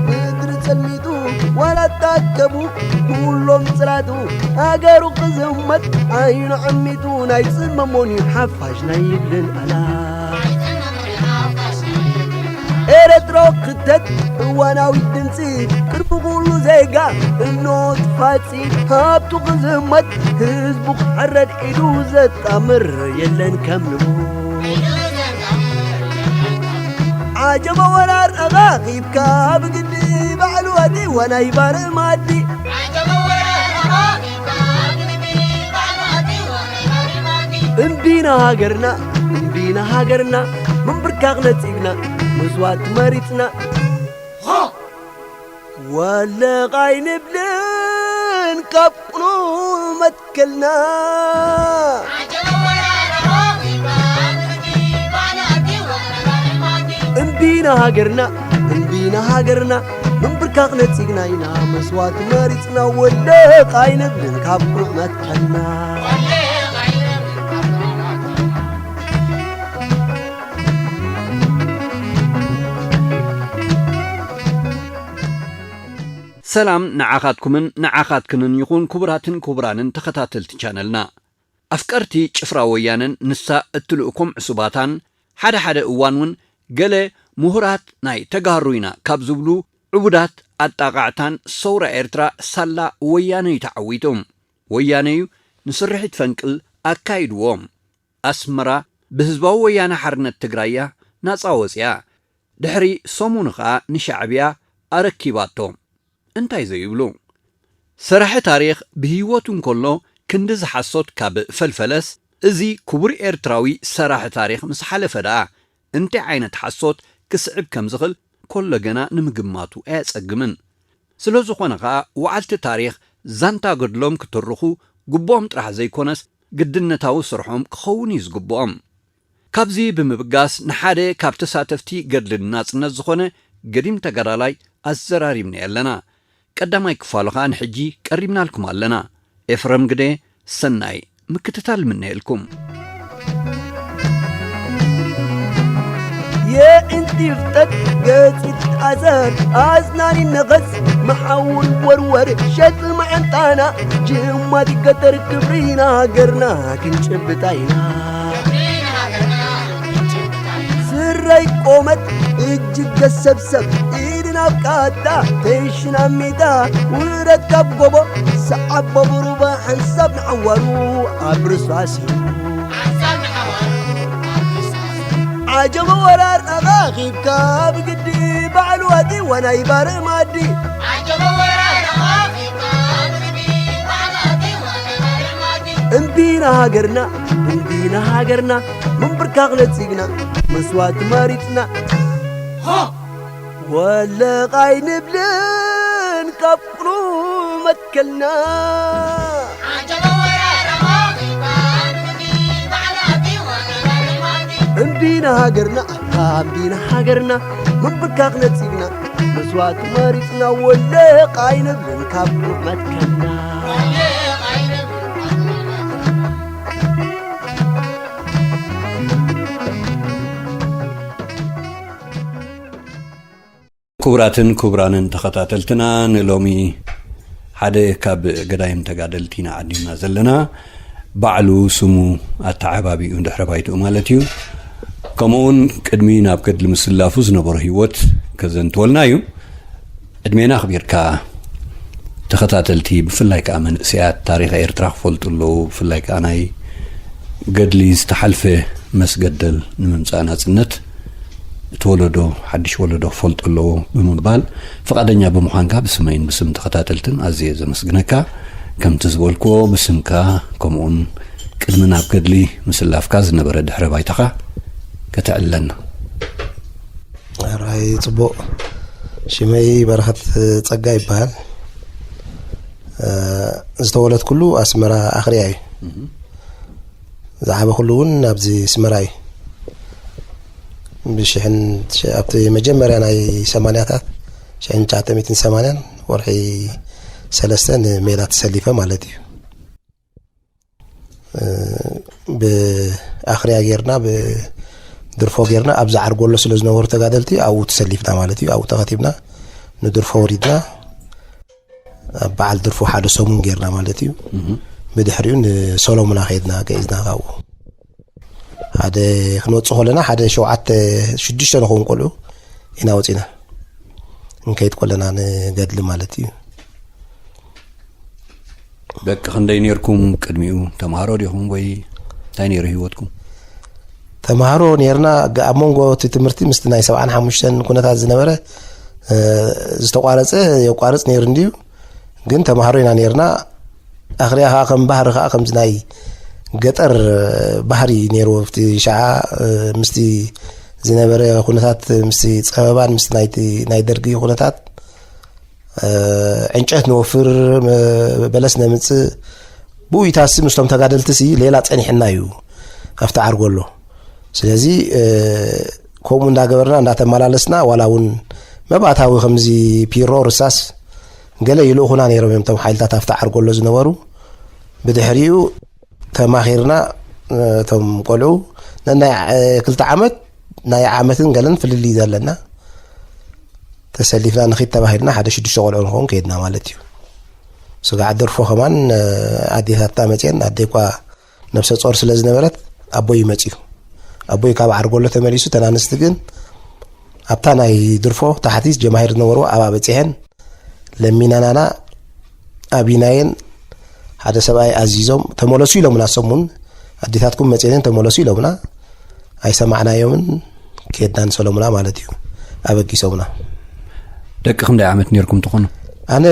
ምድሪ ጸልሚቱ ዋላ ታከቡ ኩሎም ጽላቱ ሃገሩ ክዝመት ዓይኑ ዓሚቱ ናይ ጽመሞን እዩ ሓፋሽ ናይ ይብልን ኣላ ኤረትሮ ክተት እዋናዊ ድምፂ ቅርቢ ኩሉ ዜጋ እኖ ትፋፂ ሃብቱ ክዝመት ህዝቡ ክሕረድ ኢዱ ዘጣምር የለን ከም ንቡ ዓጀበ ወራር ኣኻኺብካ ብግዲ ባዕሉ ኣትዋ ናይ ባር ማዲ እምቢና ሃገርና እምቢና ሃገርና ምንብርካኽ ነጺግና መስዋእቲ መሪጽና ወለቕ ኣይንብልን ካብ ቁኑ መትከልና እምቢና ሃገርና እምቢና ሃገርና ምንብርካኽ ነጺግና ኢና መስዋእቲ መሪጽና ወለቕ ኣይንብልን ካብ ቁኑ መትከልና ሰላም ንዓኻትኩምን ንዓኻትክንን ይኹን ክቡራትን ክቡራንን ተኸታተልቲ ቻነልና። ኣፍቀርቲ ጭፍራ ወያነን ንሳ እትልእኮም ዕሱባታን ሓደ ሓደ እዋን እውን ገለ ምሁራት ናይ ተጋሩ ኢና ካብ ዝብሉ ዕቡዳት ኣጣቓዕታን ሰውራ ኤርትራ ሳላ ወያነ እዩ ተዓዊቱ። ወያነ እዩ ንስርሒት ፈንቅል ኣካይድዎ። ኣስመራ ብህዝባዊ ወያነ ሓርነት ትግራይ እያ ናጻ ወጺኣ። ድሕሪ ሰሙኑ ኸኣ ንሻዕብያ ኣረኪባቶ። እንታይ ዘይብሉ ሰራሒ ታሪኽ ብህይወቱ እንከሎ ክንድዚ ሓሶት ካብ ፈልፈለስ፣ እዚ ክቡር ኤርትራዊ ሰራሒ ታሪኽ ምስ ሓለፈ ደኣ እንታይ ዓይነት ሓሶት ክስዕብ ከም ዝኽእል ኮሎ ገና ንምግማቱ ኣየጸግምን። ስለ ዝኾነ ኸኣ ወዓልቲ ታሪኽ ዛንታ ገድሎም ክትርኹ ግቡኦም ጥራሕ ዘይኮነስ ግድነታዊ ስርሖም ክኸውን እዩ ዝግብኦም። ካብዚ ብምብጋስ ንሓደ ካብ ተሳተፍቲ ገድሊ ናጽነት ዝኾነ ገዲም ተጋዳላይ ኣዘራሪብናዮ ኣለና። ቀዳማይ ክፋሉ ኸኣ ንሕጂ ቀሪብናልኩም ኣለና። ኤፍረም ግደ ሰናይ ምክትታል ምነየልኩም። የእንቲ ፍጠት ገጺ ትትኣዘር ኣዝናኒ ነቐጽ መሓውር ወርወር ሸጥ መዓንጣና ጅማት ይገተር ክብሪና ሃገርና ክንጭብጣ ኢና ስረይ ቆመት እጅግ ገሰብሰብ ኢድን ኣብ ቃታ ቴሽን ኣብ ሚታ ውረድ ካብ ጎቦ ሰዓቦ ብሩባ ሓንሳብ ንዓዋሩ ኣብ ርሳሲ ዓጀበ ወራር ኣኻኺብካ ብግዲ ባዕሉ ኣትዋ ናይ ባር ማዲ እምቢና ሃገርና እምቢና ሃገርና ምንብርካኽ ነጺግና መስዋእቲ መሪጽና ወለቕ ኣይንብልን ካብ ቁኑ መትከልና እምቢና ሃገርና እምቢና ሃገርና ምንብርካኽ ነጺግና መስዋእቲ መሪጽና ወለቕ ኣይንብልን ካብ ቁኑ መትከልና ክቡራትን ክቡራንን ተኸታተልትና ንሎሚ ሓደ ካብ ገዳይም ተጋደልቲ ኢና ዓዲምና ዘለና ባዕሉ ስሙ ኣተዓባቢኡ ድሕረ ባይትኡ ማለት እዩ። ከምኡውን ቅድሚ ናብ ገድሊ ምስላፉ ዝነበሮ ህይወት ከዘንትወልና እዩ። ዕድሜና ኣኽቢርካ ተኸታተልቲ ብፍላይ ከዓ መንእሰያት ታሪኽ ኤርትራ ክፈልጡ ኣለዉ። ብፍላይ ከዓ ናይ ገድሊ ዝተሓልፈ መስገደል ንምምፃእ ናፅነት እቲ ወለዶ ሓድሽ ወለዶ ክፈልጡ ኣለዎ ብምባል ፍቓደኛ ብምዃንካ ብስመይን ብስም ተኸታተልትን ኣዝየ ዘመስግነካ። ከምቲ ዝበልክዎ ብስምካ ከምኡውን ቅድሚ ናብ ገድሊ ምስላፍካ ዝነበረ ድሕረ ባይታኻ ከተዕልለና። ራይ ጽቡቕ ሽመይ በረኸት ጸጋ ይበሃል። ዝተወለድኩሉ ኣስመራ ኣኽርያ እዩ። ዝዓበኹሉ እውን ኣብዚ ኣስመራ እዩ። ብሽሕን ኣብቲ መጀመርያ ናይ ሰማንያታት ሽሕን ትሽዓተ ሚእትን ሰማንያን ወርሒ ሰለስተ ንሜዳ ተሰሊፈ ማለት እዩ። ብኣኽርያ ጌርና ብድርፎ ጌርና ኣብዚ ዓርጎሎ ስለ ዝነበሩ ተጋደልቲ ኣብኡ ተሰሊፍና ማለት እዩ። ኣብኡ ተኸቲብና ንድርፎ ወሪድና፣ ኣብ በዓል ድርፎ ሓደ ሰሙን ጌርና ማለት እዩ። ብድሕሪኡ ንሰሎሙና ከይድና ገይዝና ካብኡ ሓደ ክንወፅእ ከለና ሓደ ሸውዓተ ሽዱሽተ ንኸውን ቆልዑ ኢና ወፂና። እንከይድ ከለና ንገድሊ ማለት እዩ። ደቂ ክንደይ ነርኩም ቅድሚኡ? ተምሃሮ ዲኹም ወይ እንታይ ነይሩ ህይወትኩም? ተምሃሮ ነርና። ኣብ መንጎ እቲ ትምህርቲ ምስቲ ናይ ሰብዓን ሓሙሽተን ኩነታት ዝነበረ ዝተቋረፀ የቋርፅ ነይሩ እንድዩ። ግን ተምሃሮ ኢና ነርና። ኣኽሪያ ከዓ ከም ባህሪ ከዓ ከምዚ ናይ ገጠር ባህሪ ነይርዎ። ኣብቲ ሸዓ ምስቲ ዝነበረ ኩነታት፣ ምስቲ ፀበባን ምስቲ ናይ ደርጊ ኩነታት ዕንጨት ንወፍር፣ በለስ ነምፅእ። ብኡ ኢታሲ ምስቶም ተጋደልቲ ሲ ሌላ ፀኒሕና እዩ ኣብቲ ዓርጎሎ። ስለዚ ከምኡ እንዳገበርና እንዳተመላለስና ዋላ እውን መባእታዊ ከምዚ ፒሮ ርሳስ ገለ ይልእኹና ነይሮም እዮም እቶም ሓይልታት ኣብቲ ዓርጎሎ ዝነበሩ። ብድሕሪኡ ተማኺርና እቶም ቆልዑ ነናይ ክልተ ዓመት ናይ ዓመትን ገለን ፍልልይ ዘለና ተሰሊፍና ንኺድ ተባሂልና ሓደ ሽዱሽተ ቆልዑ ንኸውን ከይድና ማለት እዩ። ስጋዕ ድርፎ ከማን ኣዴታትና መፅየን ኣደይ እኳ ነብሰ ፆር ስለ ዝነበረት ኣቦይ መፅዩ ኣቦይ ካብ ዓርጎሎ ተመሊሱ ተናንስቲ ግን ኣብታ ናይ ድርፎ ታሕቲ ጀማሂር ዝነበሩ ኣብኣ በፂሐን ለሚናናና ኣቢናየን ሓደ ሰብኣይ ኣዚዞም ተመለሱ ኢሎምና። ሰሙን ኣዴታትኩም መፅየን ተመለሱ ኢሎምና። ኣይሰማዕናዮምን። ከድና ንሰሎሙና ማለት እዩ ኣበጊሶምና። ደቂ ክንደይ ዓመት ነርኩም ትኾኑ? ኣነ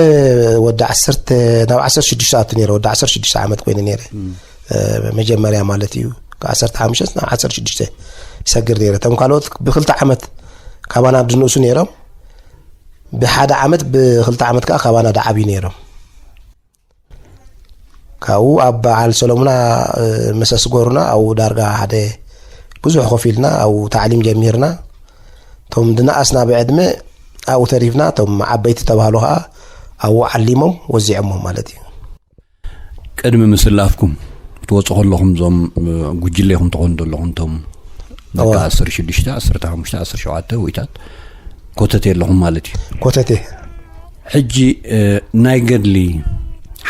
ወዲ ዓሰርተ ናብ ዓሰርተ ሽዱሽተ ኣቱ ነረ ወዲ ዓሰርተ ሽዱሽተ ዓመት ኮይነ ነረ መጀመርያ ማለት እዩ። ዓሰርተ ሓሙሽተ ናብ ዓሰርተ ሽዱሽተ ይሰግር ነረ። እቶም ካልኦት ብክልተ ዓመት ካባና ድንእሱ ነይሮም። ብሓደ ዓመት ብክልተ ዓመት ከዓ ካባና ዳዓብዩ ነይሮም። ካብኡ ኣብ በዓል ሰሎሙና መሰስጎሩና ኣብኡ ዳርጋ ሓደ ብዙሕ ኮፍ ኢልና ኣብኡ ታዕሊም ጀሚርና። እቶም ድነኣስና ብዕድመ ኣብኡ ተሪፍና፣ እቶም ዓበይቲ ተባህሉ ከዓ ኣብኡ ዓሊሞም ወዚዖሞ ማለት እዩ። ቅድሚ ምስላፍኩም ትወፁ ከለኹም እዞም ጉጅሌኹም ትኾኑ ዘለኹም እቶም ደቂ ዓሰርተ ሽዱሽተ ዓሰርተ ሓሙሽተ ዓሰርተ ሸውዓተ ወይታት ኮተቴ ኣለኹም ማለት እዩ። ኮተቴ። ሕጂ ናይ ገድሊ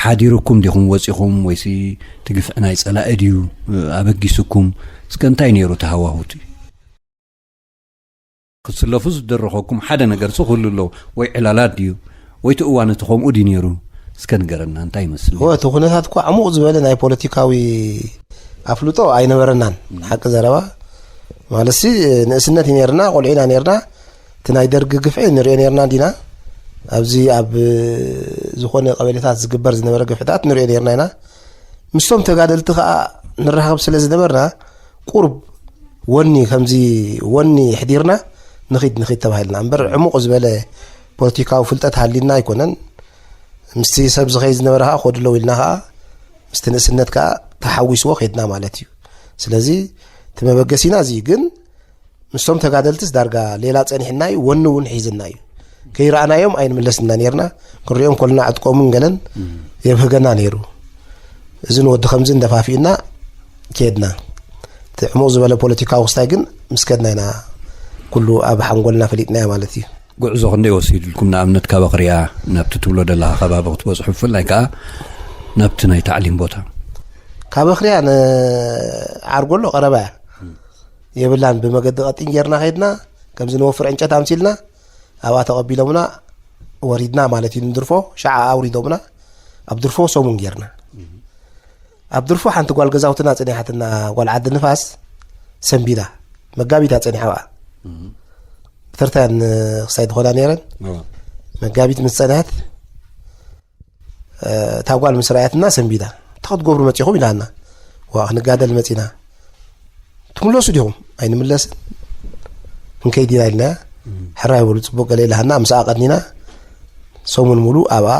ሓዲሩኩም ዲኹም ወፂኹም ወይሲ ትግፍዒ ናይ ፀላኢ ድዩ ኣበጊስኩም? እስከ እንታይ ነይሩ ተሃዋሁቲ? ክትስለፉ ዝደረኸኩም ሓደ ነገር ሲ ክህሉ ኣለዎ ወይ ዕላላት ድዩ ወይ እቲ እዋን እቲ ከምኡ ድዩ ነይሩ? እስከ ንገረና እንታይ ይመስል? እወ እቲ ኩነታት እኮ ዕሙቕ ዝበለ ናይ ፖለቲካዊ ኣፍልጦ ኣይነበረናን። ሓቂ ዘረባ ማለትሲ ንእስነት እዩ ነርና፣ ቆልዑ ኢና ነርና። እቲ ናይ ደርጊ ግፍዒ ንሪኦ ነርና እንዲና። ኣብዚ ኣብ ዝኾነ ቀበሌታት ዝግበር ዝነበረ ግፍዕታት ንሪኦ ነርና ኢና። ምስቶም ተጋደልቲ ከዓ ንራኸብ ስለ ዝነበርና ቁሩብ ወኒ ከምዚ ወኒ ሕዲርና ንኺድ ንኺድ ተባሂልና እምበር ዕሙቕ ዝበለ ፖለቲካዊ ፍልጠት ሃሊና ኣይኮነን። ምስቲ ሰብ ዝኸይ ዝነበረ ከዓ ኮድለው ኢልና ከዓ ምስቲ ንእስነት ከዓ ተሓዊስዎ ከይድና ማለት እዩ። ስለዚ እቲ መበገሲና እዚ እዩ። ግን ምስቶም ተጋደልትስ ዳርጋ ሌላ ፀኒሕና እዩ። ወኒ እውን ሒዝና እዩ። ከይረኣናዮም ኣይንምለስና ነርና። ክንሪኦም ኮልና ዕጥቆምን ገለን የብህገና ነይሩ። እዝን ወዲ ከምዚ እንደፋፊእና ከድና። እቲ ዕሙቕ ዝበለ ፖለቲካዊ ክስታይ ግን ምስ ከድና ኢና ኩሉ ኣብ ሓንጎልና ፈሊጥናዮ ማለት እዩ። ጉዕዞ ክንደይ ወሲድልኩም? ንኣብነት ካብ ኣኽርያ ናብቲ ትብሎ ደለኻ ከባቢ ክትበፅሑ፣ ብፍላይ ከዓ ናብቲ ናይ ታዕሊም ቦታ? ካብ ኣኽርያ ንዓርጎሎ ቀረባ እያ የብላን። ብመገዲ ቀጢን ጌርና ከይድና ከምዚ ንወፍር ዕንጨት ኣምሲልና ኣብኣ ተቐቢሎምና ወሪድና ማለት እዩ። ንድርፎ ሸዓ ኣውሪዶምና ኣብ ድርፎ ሰሙን ጌርና። ኣብ ድርፎ ሓንቲ ጓል ገዛውትና ፅኒሓትና ጓል ዓዲ ንፋስ ሰንቢዳ መጋቢት እያ ፀኒሓ ብኣ ተርታያን ክሳይ ዝኾና ነይረን መጋቢት ምስ ፀንሐት እታ ጓል ምስ ረኣያትና ሰንቢዳ እንታይ ክትገብሩ መፂኹም ኢላና ዋ ክንጋደል መፂና ትምለሱ ዲኹም ኣይንምለስን ክንከይድ ኢና ኢልና ሕራይ በሉ ፅቡቅ ገለ ኢላሃና ምስኣ ቀኒና ሰሙን ሙሉ ኣብኣ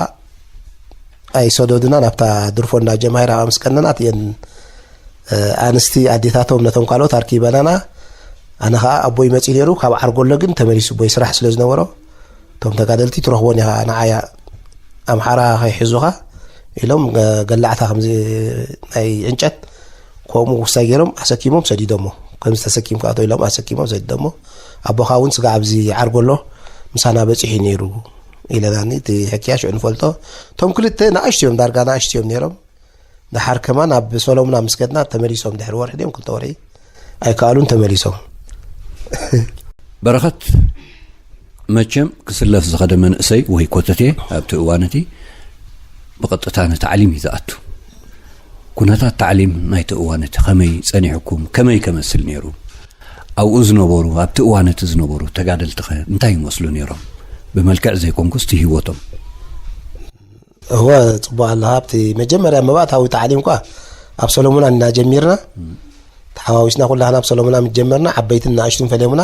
ኣይሰደዱናን ኣብታ ድርፎ እንዳ ጀማሂር ኣብኣ ምስ ቀነናት እየን ኣንስቲ ኣዴታቶም ነቶም ካልኦት ኣርኪበናና ኣነ ከዓ ኣቦይ መፂ ነይሩ ካብ ዓርጎሎ ግን ተመሊሱ ኣቦይ ስራሕ ስለ ዝነበሮ እቶም ተጋደልቲ ትረኽቦን ኢኻ ንዓያ ኣምሓራ ከይሕዙኻ ኢሎም ገላዕታ ከምዚ ናይ ዕንጨት ከምኡ ውሳይ ገይሮም ኣሰኪሞም ሰዲዶሞ ከምዚ ተሰኪምካ ኣቶ ኢሎም ኣሰኪሞም ሰዲዶሞ ኣቦኻ እውን ስጋዕ ኣብዚ ዓርጎሎ ምሳና በፂሑ ነይሩ ኢለናኒ። እቲ ሕክያ ሽዑ ንፈልጦ። እቶም ክልተ ንኣሽቱ እዮም፣ ዳርጋ ንኣሽቱ እዮም ነይሮም። ደሓር ከማን ኣብ ሰሎምና ምስ ከድና ተመሊሶም፣ ድሕሪ ወርሒ ድዮም ክልተ ወርሒ ኣይከኣሉን ተመሊሶም። በረኸት፣ መቸም ክስለፍ ዝኸደ መንእሰይ ወይ ኮተቴ ኣብቲ እዋን እቲ ብቐጥታ ንታዕሊም እዩ ዝኣቱ። ኩነታት ታዕሊም ናይቲ እዋን እቲ ከመይ ጸኒሕኩም፣ ከመይ ከመስል ነይሩ? ኣብኡ ዝነበሩ፣ ኣብቲ እዋን እቲ ዝነበሩ ተጋደልትኸ እንታይ ይመስሉ ነይሮም? ብመልክዕ ዘይኮንኩስ እቲ ህይወቶም። እወ፣ ጽቡቕ ኣለኻ። ኣብቲ መጀመርያ መባእታዊ ታዕሊም እኳ ኣብ ሰሎሙና እና ጀሚርና፣ ተሓዋዊስና ኩላህና ኣብ ሰሎሙና ምስ ጀመርና፣ ዓበይትን ንኣሽቱን ፈለሙና፣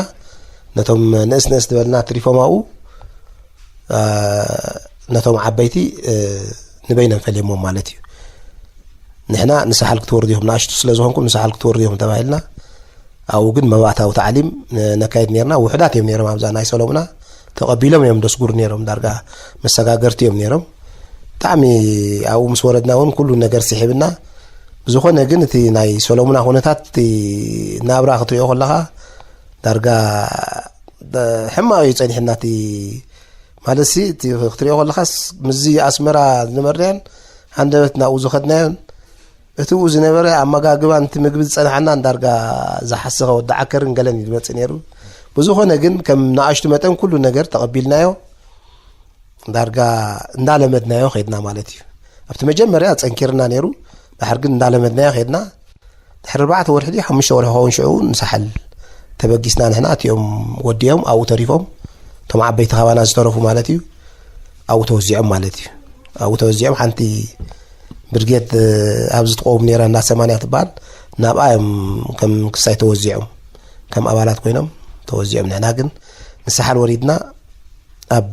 ነቶም ንእስ ንእስ ዝበልና ትሪፎም ኣብኡ፣ አ፣ ነቶም ዓበይቲ፣ እ፣ ንበይኖም ፈለሞም ማለት እዩ። ንሕና ንሳሓል ክትወርዱ ኢኹም፣ ንኣሽቱ ስለ ዝኾንኩም ንሳሓል ክትወርዱ ኢኹም ተባሂልና። ኣብኡ ግን መባእታዊ ታዕሊም ነ-፣ ነካይድ ነርና። ውሑዳት እዮም ነይሮም ኣብዛ ናይ ሰሎሙና፣ ተቐቢሎም እዮም ደስጉር ነይሮም፣ ዳርጋ መሰጋገርቲ እዮም ነይሮም። ብጣዕሚ ኣብኡ ምስ ወረድና እውን ኩሉ ነገር ስሒብና። ብዝኾነ ግን እቲ ናይ ሰሎሙና ኩነታት፣ እቲ ናብራ ክትሪኦ ከለኻ ዳርጋ ደ-፣ ሕማቕ እዩ ጸኒሕና። እቲ ማለት ሲ፣ እቲ ክትሪኦ ከለኻስ ምስዚ ኣስመራ ዝነበርናዮን ሃንደበት ናብኡ ዝኸድናዮን፣ እቲ ብኡ ዝነበረ ኣመጋግባን እቲ ምግቢ ዝጸንሓና ዳርጋ ዝሓሰኸ ወዲ ዓከርን ገለን እዩ ዝመጽእ ነይሩ። ብዝኾነ ግን ከም ንኣሽቱ መጠን ኩሉ ነገር ተቐቢልናዮ። ዳርጋ እንዳለመድናዮ ኸድና ማለት እዩ። ኣብቲ መጀመርያ ጸንኪርና ነይሩ፣ ድሓር ግን እንዳለመድናዮ ኸድና። ድሕሪ ኣርባዕተ ወርሒ ድዩ ሓሙሽተ ወርሒ ክኸውን ሽዑ ንሳሕል ተበጊስና ንሕና፣ እቲኦም ወዲኦም ኣብኡ ተሪፎም፣ እቶም ዓበይቲ ካባና ዝተረፉ ማለት እዩ፣ ኣብኡ ተወዚዖም ማለት እዩ። ኣብኡ ተወዚዖም ሓንቲ ብርጌድ፣ እ፣ ኣብዚ ትቆውም ነይራ፣ እንዳ ሰማንያ ትበሃል፣ ናብኣ እዮም ከም ክሳይ ተወዚዖም፣ ከም ኣባላት ኮይኖም ተወዚዖም። ንሕና ግን ንሳሕል ወሪድና ኣብ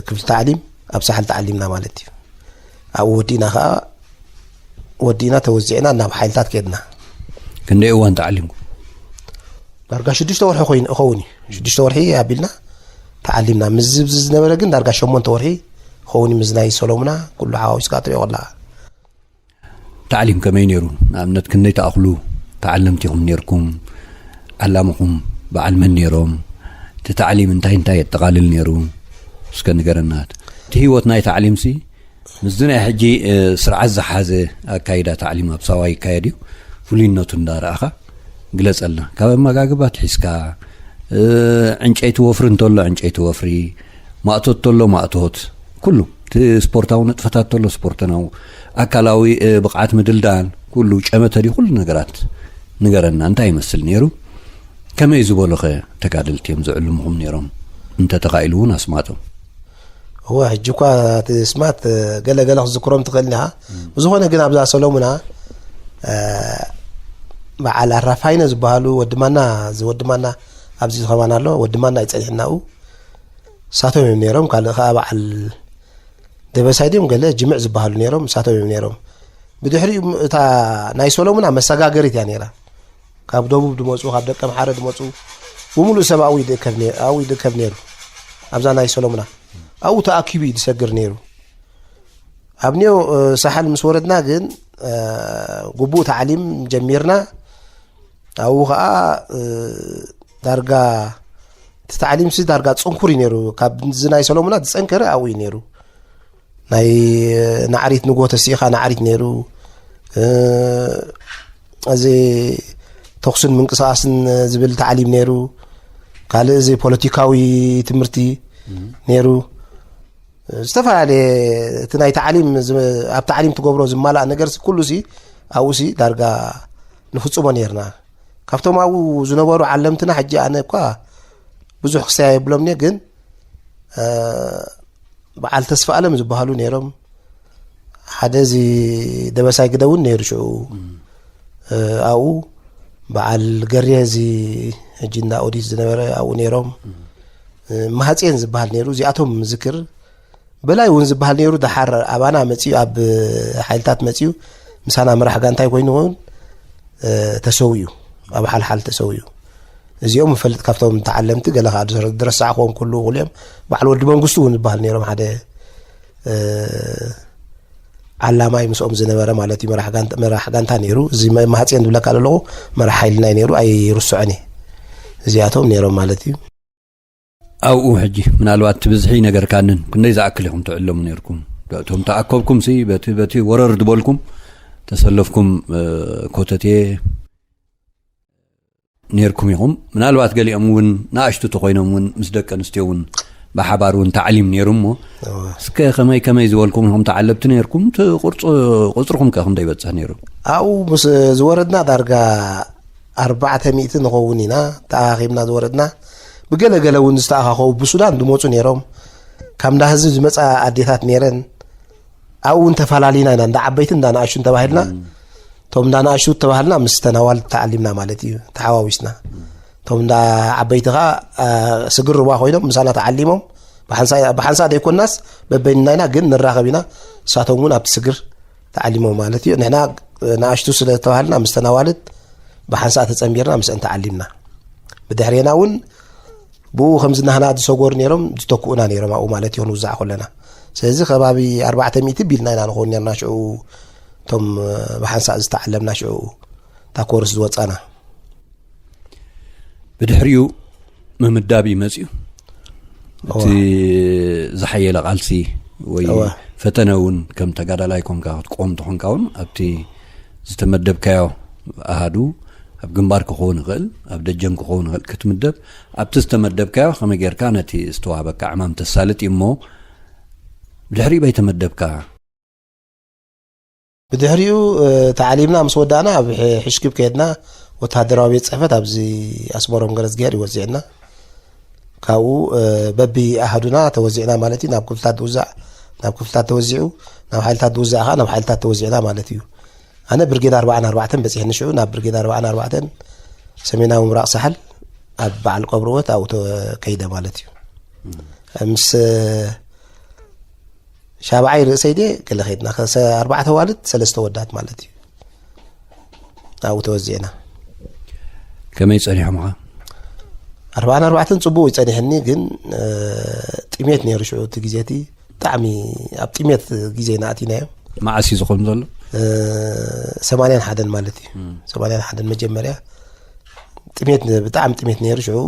ክፍሊ ታዕሊም ኣብ ሳሕል ተዓሊምና ማለት እዩ። ኣብኡ ወዲእና ኸዓ፣ ወዲእና ተወዚዕና ናብ ሓይልታት ከድና። ክንደይ እዋን ተዓሊምኩም? ዳርጋ ሽዱሽተ ወርሒ ኮይኑ፣ ኸውን እዩ። ሽዱሽተ ወርሒ ኣቢልና ተዓሊምና። ምስ ዝብዚ ዝነበረ ግን ዳርጋ ሸሞንተ ወርሒ ኸውን እዩ። ምስ ናይ ሰሎሙና ኩሉ ሓዋዊስካ ትሪኦ ከለኻ። ታዕሊም ከመይ ነይሩ? ንኣብነት ክንደይ ተኣኽሉ ተዓለምቲ ኢኹም ነይርኩም? ዓላምኹም በዓል መን ነይሮም? እቲ ታዕሊም እንታይ እንታይ የጠቓልል ነይሩ? እስከ ንገረና። እቲ ህይወት ናይ ታዕሊምሲ ምስዚ ናይ ሕጂ፣ እ፣ ስርዓት ዝሓዘ ኣካይዳ ታዕሊም ኣብ ሳዋ ይካየድ እዩ። ፍሉይነቱ እንዳረኣኻ ግለጸልና። ካብ ኣመጋግባ ትሒዝካ፣ እ፣ ዕንጨይቲ ወፍሪ እንተሎ ዕንጨይቲ ወፍሪ፣ ማእቶት እንተሎ ማእቶት፣ ኩሉ እቲ ስፖርታዊ ንጥፈታት እንተሎ ስፖርተናዊ፣ ኣካላዊ፣ እ፣ ብቕዓት ምድልዳል፣ ኩሉ ጨመተ ድዩ፣ ኩሉ ነገራት ንገረና። እንታይ ይመስል ነይሩ? ከመይ ዝበሉኸ ተጋደልቲ እዮም ዝዕልሙኹም ነይሮም? እንተ ተኻኢሉ እውን ኣስማጦም። እወ፣ ሕጂ እኳ እቲ ስማት፣ እ፣ ገለ ገለ ክትዝክሮም ትኽእል ኢኻ። ብዝኾነ ግን ኣብዛ ሰሎሙና፣ እ፣ በዓል ኣራፋይነ ዝበሃሉ ወዲ ማና፣ እዚ ወዲ ማና ኣብዚ ዝኸባና ኣሎ፣ ወዲ ማና እዩ ጸኒሕናኡ። ንሳቶም እዮም ነይሮም። ካልእ ኸዓ በዓል ደበሳይ ድዮም ገለ ጅምዕ ዝበሃሉ ነይሮም፣ ንሳቶም እዮም ነይሮም። ብድሕሪኡ እታ ናይ ሰሎሙና መሰጋገሪት እያ ነይራ። ካብ ደቡብ ድመፁ፣ ካብ ደቀምሓረ ድመፁ፣ ብምሉእ ሰብ ኣብኡ ይድእከብ ነይ-፣ ኣብኡ ይድእከብ ነይሩ። ኣብዛ ናይ ሰሎሙና ኣብኡ ተኣኪቡ እዩ ዝሰግር ነይሩ። ኣብ ኒዮ፣ እ፣ ሳሕል ምስ ወረድና ግን፣ እ፣ ግቡእ ታዕሊም ጀሚርና። ኣብኡ ኸዓ፣ እ፣ ዳርጋ እቲ ታዕሊምሲ ዳርጋ ጽንኩር እዩ ነይሩ። ካብ እዚ ናይ ሰሎሙና ዝጸንከረ ኣብኡ እዩ ነይሩ። ናይ ናዕሪት ንጎ ተሲኢኻ ናዕሪት ነይሩ። እ፣ እዚ ተኹስን ምንቅስቓስን ዝብል ታዕሊም ነይሩ። ካልእ እዚ ፖለቲካዊ ትምህርቲ ነይሩ። ዝተፈላለየ እቲ ናይ ታዕሊም ዝ-፣ ኣብ ታዕሊም ትገብሮ ዝማላእ ነገርሲ ኩሉሲ ኣብኡሲ ዳርጋ ንፍጽሞ ነይርና። ካብቶም ኣብኡ ዝነበሩ ዓለምትና ሕጂ ኣነ እኳ ብዙሕ ክሳይ የብሎምኒ፣ ግን፣ እ፣ በዓል ተስፋ ኣለም ዝበሃሉ ነይሮም። ሓደ እዚ ደበሳይ ግደ እውን ነይሩ ሽዑ። እ፣ ኣብኡ በዓል ገርየ እዚ ሕጂ እንዳ ኦዲት ዝነበረ ኣብኡ ነይሮም። እ፣ ማህጼን ዝበሃል ነይሩ። እዚኣቶም ዝክር በላይ እውን ዝበሃል ነይሩ። ደሓር ኣባና መጺኡ፣ ኣብ ሓይልታት መጺኡ፣ ምሳና መራሕ ጋንታይ ኮይኑ እውን፣ እ፣ ተሰዊኡ፣ ኣብ ሓልሓል ተሰዊኡ። እዚኦም እፈልጥ ካብቶም ተዓለምቲ፣ ገለ ከዓ ዝረ-፣ ዝረሳዕክዎም ኩሉ፣ ኩሉ እዮም። በዓል ወዲ መንግስቱ እውን ዝበሃል ነይሮም፣ ሓደ፣ እ፣ ዓላማይ ምስኦም ዝነበረ ማለት እዩ፣ መራሕ ጋንታ፣ መራሕ ጋንታ ነይሩ። እዚ መ-፣ ማህጼን ዝብለካ ዘለኹ መራሕ ሓይልና እዩ ነይሩ፣ ኣይርስዖን እየ። እዚኣቶም ነይሮም ማለት እዩ። ኣብኡ ሕጂ ምናልባት ትብዝሒ ነገርካንን ክንደይ ዝኣክል ኢኹም ትዕለሙ ነርኩም? እቶም ተኣከብኩም ሲ በቲ በቲ ወረር ዝበልኩም ተሰለፍኩም ኮተቴ ነርኩም ኢኹም። ምናልባት ገሊኦም እውን ንኣሽቱ ተኮይኖም እውን ምስ ደቂ ኣንስትዮ እውን ብሓባር እውን ተዓሊም ነይሩ እሞ እስከ ከመይ ከመይ ዝበልኩም ኢኹም ተዓለብቲ ነርኩም? ቁፅርኩም ከ ክንደይ ይበፅሕ ነይሩ? ኣብኡ ምስ ዝወረድና ዳርጋ ኣርባዕተ ሚእቲ ንኸውን ኢና ተኣኻኺብና ዝወረድና። ብገለገለ እውን ዝተኣኻኸቡ ብሱዳን ዝመፁ ነይሮም። ካብ እንዳ ህዝቢ ዝመፃ ኣዴታት ነይረን። ኣብኡ እውን ተፈላለዩና ኢና፣ እንዳ ዓበይትን እንዳ ንኣሽቱን ተባሂልና። እቶም እንዳ ንኣሽቱ ተባህልና ምስ ተናዋል ተዓሊምና ማለት እዩ፣ ተሓዋዊስና። እቶም እንዳ ዓበይቲ ኸዓ ስግር ሩባ ኮይኖም ምሳና ተዓሊሞም። ብሓንሳ ዘይኮናስ በበይንና ኢና ግን ንራኸብ ኢና። እሳቶም እውን ኣብቲ ስግር ተዓሊሞም ማለት እዩ። ንሕና ንኣሽቱ ስለ ዝተባህልና ምስ ተናዋልት ብሓንሳእ ተጸንቢርና ምስአን ተዓሊምና። ብድሕሬና እውን ብኡ ከምዚ ናህና ዝሰጎሩ ነይሮም ዝተክኡና ነይሮም ኣብኡ ማለት እዩ ክንውዛዕ ከለና። ስለዚ ከባቢ ኣርባዕተ ሚእቲ ቢልና ኢና ንኸውን ነርና ሽዑ እቶም ብሓንሳእ ዝተዓለምና ሽዑ እታ ኮርስ ዝወፃና። ብድሕሪኡ ምምዳብ እዩ መፅዩ። እቲ ዝሓየለ ቃልሲ ወይ ፈተነ እውን ከም ተጋዳላይ ኮንካ ክትቆም ተኾንካ እውን ኣብቲ ዝተመደብካዮ ኣሃዱ ኣብ ግንባር ክኸውን ይኽእል፣ ኣብ ደጀን ክኸውን ይኽእል ክትምደብ ኣብቲ ዝተመደብካዮ ከመይ ጌርካ ነቲ ዝተዋህበካ ዕማም ተሳልጥ እዩ እሞ ብድሕሪኡ በይተመደብካ? ብድሕሪኡ ተዓሊምና ምስ ወዳእና ኣብ ሕሽክብ ከየድና ወተሃደራዊ ቤት ፅሕፈት ኣብዚ ኣስመሮም ገረዝግሄር ይወዚዕና። ካብኡ በቢ ኣሃዱና ተወዚዕና ማለት እዩ። ናብ ክፍልታት ዝውዛዕ ናብ ክፍልታት ተወዚዑ፣ ናብ ሓይልታት ዝውዛዕ ከዓ ናብ ሓይልታት ተወዚዕና ማለት እዩ። ኣነ ብርጌድ ኣርባዓን ኣርባዕተን በፂሕኒ ሽዑ ናብ ብርጌድ ኣርባዓን ኣርባዕተን ሰሜናዊ ምብራቕ ሳሕል ኣብ በዓል ቀብርወት ኣብኡ ተከይደ ማለት እዩ። ምስ ሻብዓይ ርእሰይ ድየ ገለ ከይድና ኣርባዕተ ዋልት ሰለስተ ወዳት ማለት እዩ። ኣብኡ ተወዚዕና። ከመይ ጸኒሖምኻ? ኣርባዓን ኣርባዕተን ጽቡቕ ይጸኒሕኒ፣ ግን ጥሜት ነይሩ ሽዑ እቲ ግዜ እቲ ብጣዕሚ ኣብ ጥሜት ግዜ ኢና ኣቲናዮ። መዓስ እዩ ዝኾን ዘሎ? ሰማንያን ሓደን ማለት እዩ። ሰማንያን ሓደን መጀመርያ ጥሜት፣ ብጣዕሚ ጥሜት ነይሩ ሽዑ።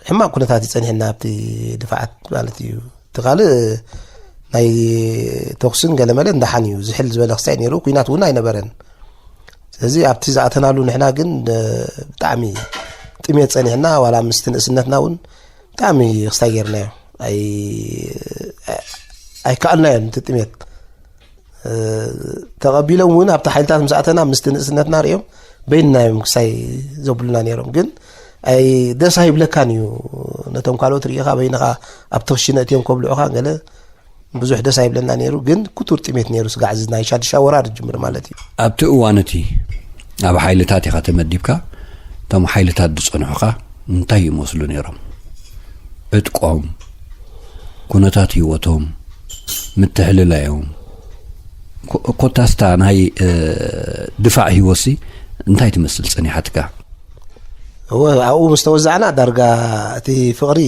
ሕማቕ ኩነታት ይጸኒሕና ኣብቲ ድፋዓት ማለት እዩ። እቲ ካልእ ናይ ተኩስን ገለመለ እንዳሓን እዩ። ዝሕል ዝበለ ክስታይ ነይሩ፣ ኩናት እውን ኣይነበረን። ስለዚ ኣብቲ ዝኣተናሉ ንሕና ግን ብጣዕሚ ጥሜት ጸኒሕና፣ ዋላ ምስቲ ንእስነትና እውን ብጣዕሚ ክስታይ ጌርናዮ። ኣይ-፣ ኣይከኣልናዮን እቲ ጥሜት። ተቐቢሎም እውን ኣብቲ ሓይልታት ምስ ኣተና ምስቲ ንእስነትና ሪኦም በይንና እዮም ክሳይ ዘብሉና ነይሮም። ግን ኣይ ደስ ኣይብለካን እዩ፣ ነቶም ካልኦት ርኢኻ በይንኻ ኣብቲ ክሽነ እትዮም ከብልዑኻ ገለ ብዙሕ ደስ ኣይብለና ነይሩ። ግን ክቱር ጥሜት ነይሩ፣ ስጋዕ እዚ ናይ ሻድሻ ወራር ጅምር ማለት እዩ። ኣብቲ እዋን እቲ ኣብ ሓይልታት ኢኻ ተመዲብካ፣ እቶም ሓይልታት ዝጸንሑኻ እንታይ ይመስሉ ነይሮም? ዕጥቆም፣ ኩነታት ህይወቶም፣ ምትሕልላዮም፣ ኮ-፣ ኮታስታ ናይ ድፋዕ ህይወትሲ እንታይ ትመስል ጸኒሓትካ? እወ፣ ኣብኡ ምስ ተወዛዕና ዳርጋ እቲ ፍቕሪ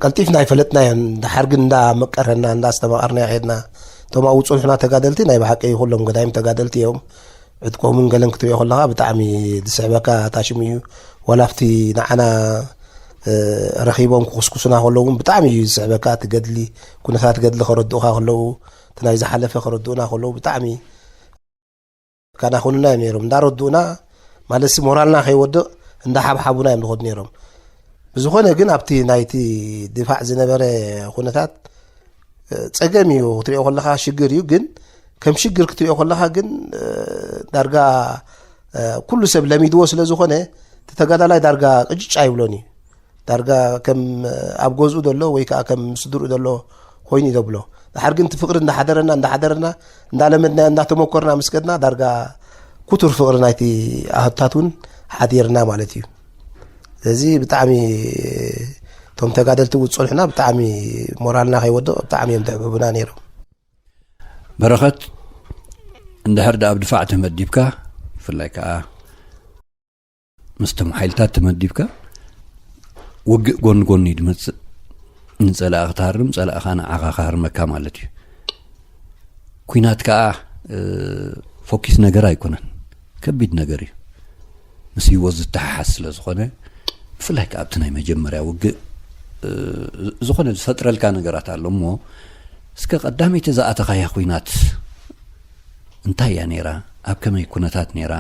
ቀልጢፍና ኣይፈለጥናዮን። ድሓር ግን እንዳመቀረና እንዳስተማቐርና ከድና። እቶም ኣብኡ ጸንሑና ተጋደልቲ ናይ ብሓቂ ኩሎም ገዳይም ተጋደልቲ እዮም። ዕጥቆምን ገለን ክትሪኦ ከለኻ ብጣዕሚ ዝስሕበካ ታሽም እዩ። ዋላ ኣብቲ ንዓና ረኺቦም ክኩስኩሱና ከለዉ እውን ብጣዕሚ እዩ ዝስሕበካ። እቲ ገድሊ፣ ኩነታት ገድሊ ከረድኡኻ ከለዉ፣ እቲ ናይ ዝሓለፈ ከረድኡና ከለዉ ብጣዕሚ ካናኹንና እዮም ነይሮም። እንዳረድኡና ማለትሲ ሞራልና ከይወድቕ እንዳሓብሓቡና እዮም ዝኸዱ ነይሮም። ብዝኾነ ግን ኣብቲ ናይቲ ድፋዕ ዝነበረ ኩነታት ጸገም እዩ ክትሪኦ ከለኻ ሽግር እዩ። ግን ከም ሽግር ክትሪኦ ከለኻ ግን ዳርጋ ኩሉ ሰብ ለሚድዎ ስለ ዝኾነ እቲ ተጋዳላይ ዳርጋ ቅጭጭ ኣይብሎን እዩ። ዳርጋ ከም ኣብ ገዝኡ ዘሎ ወይ ከዓ ከም ስድርኡ ዘሎ ኮይኑ እዩ ዘብሎ። ድሓር ግን እቲ ፍቕሪ እንዳሓደረና እንዳሓደረና እንዳለመድናዮ እንዳተመኮርና ምስ ከድና ዳርጋ ክቱር ፍቕሪ ናይቲ ኣህታት እውን ሓዲርና ማለት እዩ። ስለዚ ብጣዕሚ እቶም ተጋደልቲ እውን ዝጸንሑና ብጣዕሚ ሞራልና ከይወድቕ ብጣዕሚ እዮም ዝሕብሕቡና ነይሮም። በረኸት፣ እንድሕር ደኣ ኣብ ድፋዕ ተመዲብካ፣ ብፍላይ ከኣ ምስቶም ሓይልታት ተመዲብካ፣ ውግእ ጎኒ ጎኒ እዩ ዝመጽእ። ንጸላእኻ ክትሃርም፣ ጸላእኻ ንዓኻ ክሃርመካ ማለት እዩ። ኲናት ከኣ፣ እ፣ ፎኪስ ነገር ኣይኮነን። ከቢድ ነገር እዩ። ምስ ህይወት ዝተሓሓዝ ስለ ዝኾነ፣ ብፍላይ ከኣ ኣብቲ ናይ መጀመርያ ውግእ ዝኾነ ዝፈጥረልካ ነገራት ኣሎ እሞ፣ እስከ ቀዳመይቲ ዝኣተኻያ ኹናት እንታይ እያ ነይራ? ኣብ ከመይ ኩነታት ነይራ?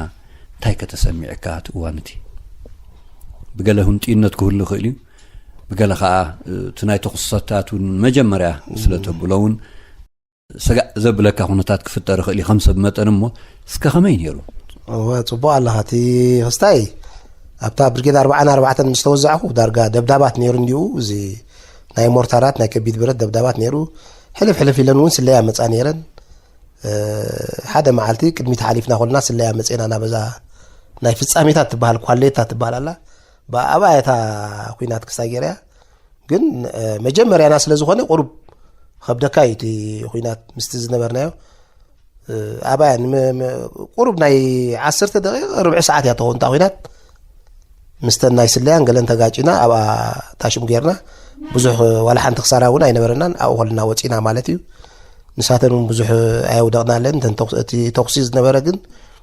እንታይ ከተሰሚዕካ እቲ እዋን እቲ? ብገለ ህንጥዩነት ክህሉ ይኽእል እዩ። ብገለ ኸኣ እቲ ናይ ተኹስታት እውን መጀመርያ ስለ ተብሎ እውን ሰጋእ ዘብለካ ኩነታት ክፍጠር ይኽእል እዩ ከም ሰብ መጠን። እሞ እስከ ከመይ ነይሩ? እወ፣ ጽቡቕ ኣለኻ። እቲ ክስታይ ኣብታ ብርጌድ ኣርባዓን ኣርባዕተን ምስ ተወዛዕኩ ዳርጋ ደብዳባት ነይሩ እንዲኡ፣ እዚ ናይ ሞርታራት ናይ ከቢድ ብረት ደብዳባት ነይሩ። ሕልፍ ሕልፍ ኢለን እውን ስለያ መጻ ነይረን። ሓደ መዓልቲ ቅድሚት ሓሊፍና ኮልና ስለያ መጼና ናበዛ ናይ ፍጻሜታት ትበሃል ኳሌታ ትበሃል ኣላ። ብኣባያ እታ ኩናት ክስታይ ገይረያ። ግን መጀመርያና ስለ ዝኾነ ቁሩብ ከብደካ እዩ እቲ ኩናት ምስቲ ዝነበርናዮ። ኣባያ ቁሩብ ናይ ዓሰርተ ደቂቕ ርብዒ ሰዓት እያ ተኸውን እታ ኩናት። ምስተን ናይ ስለያን ገለን ተጋጭና ኣብኣ ታሽም ጌርና። ብዙሕ ዋላ ሓንቲ ክሳራ እውን ኣይነበረናን። ኣብኡ ከልና ወፂና ማለት እዩ። ንሳተን እውን ብዙሕ ኣየውደቕናለን። እቲ ተኹሲ ዝነበረ ግን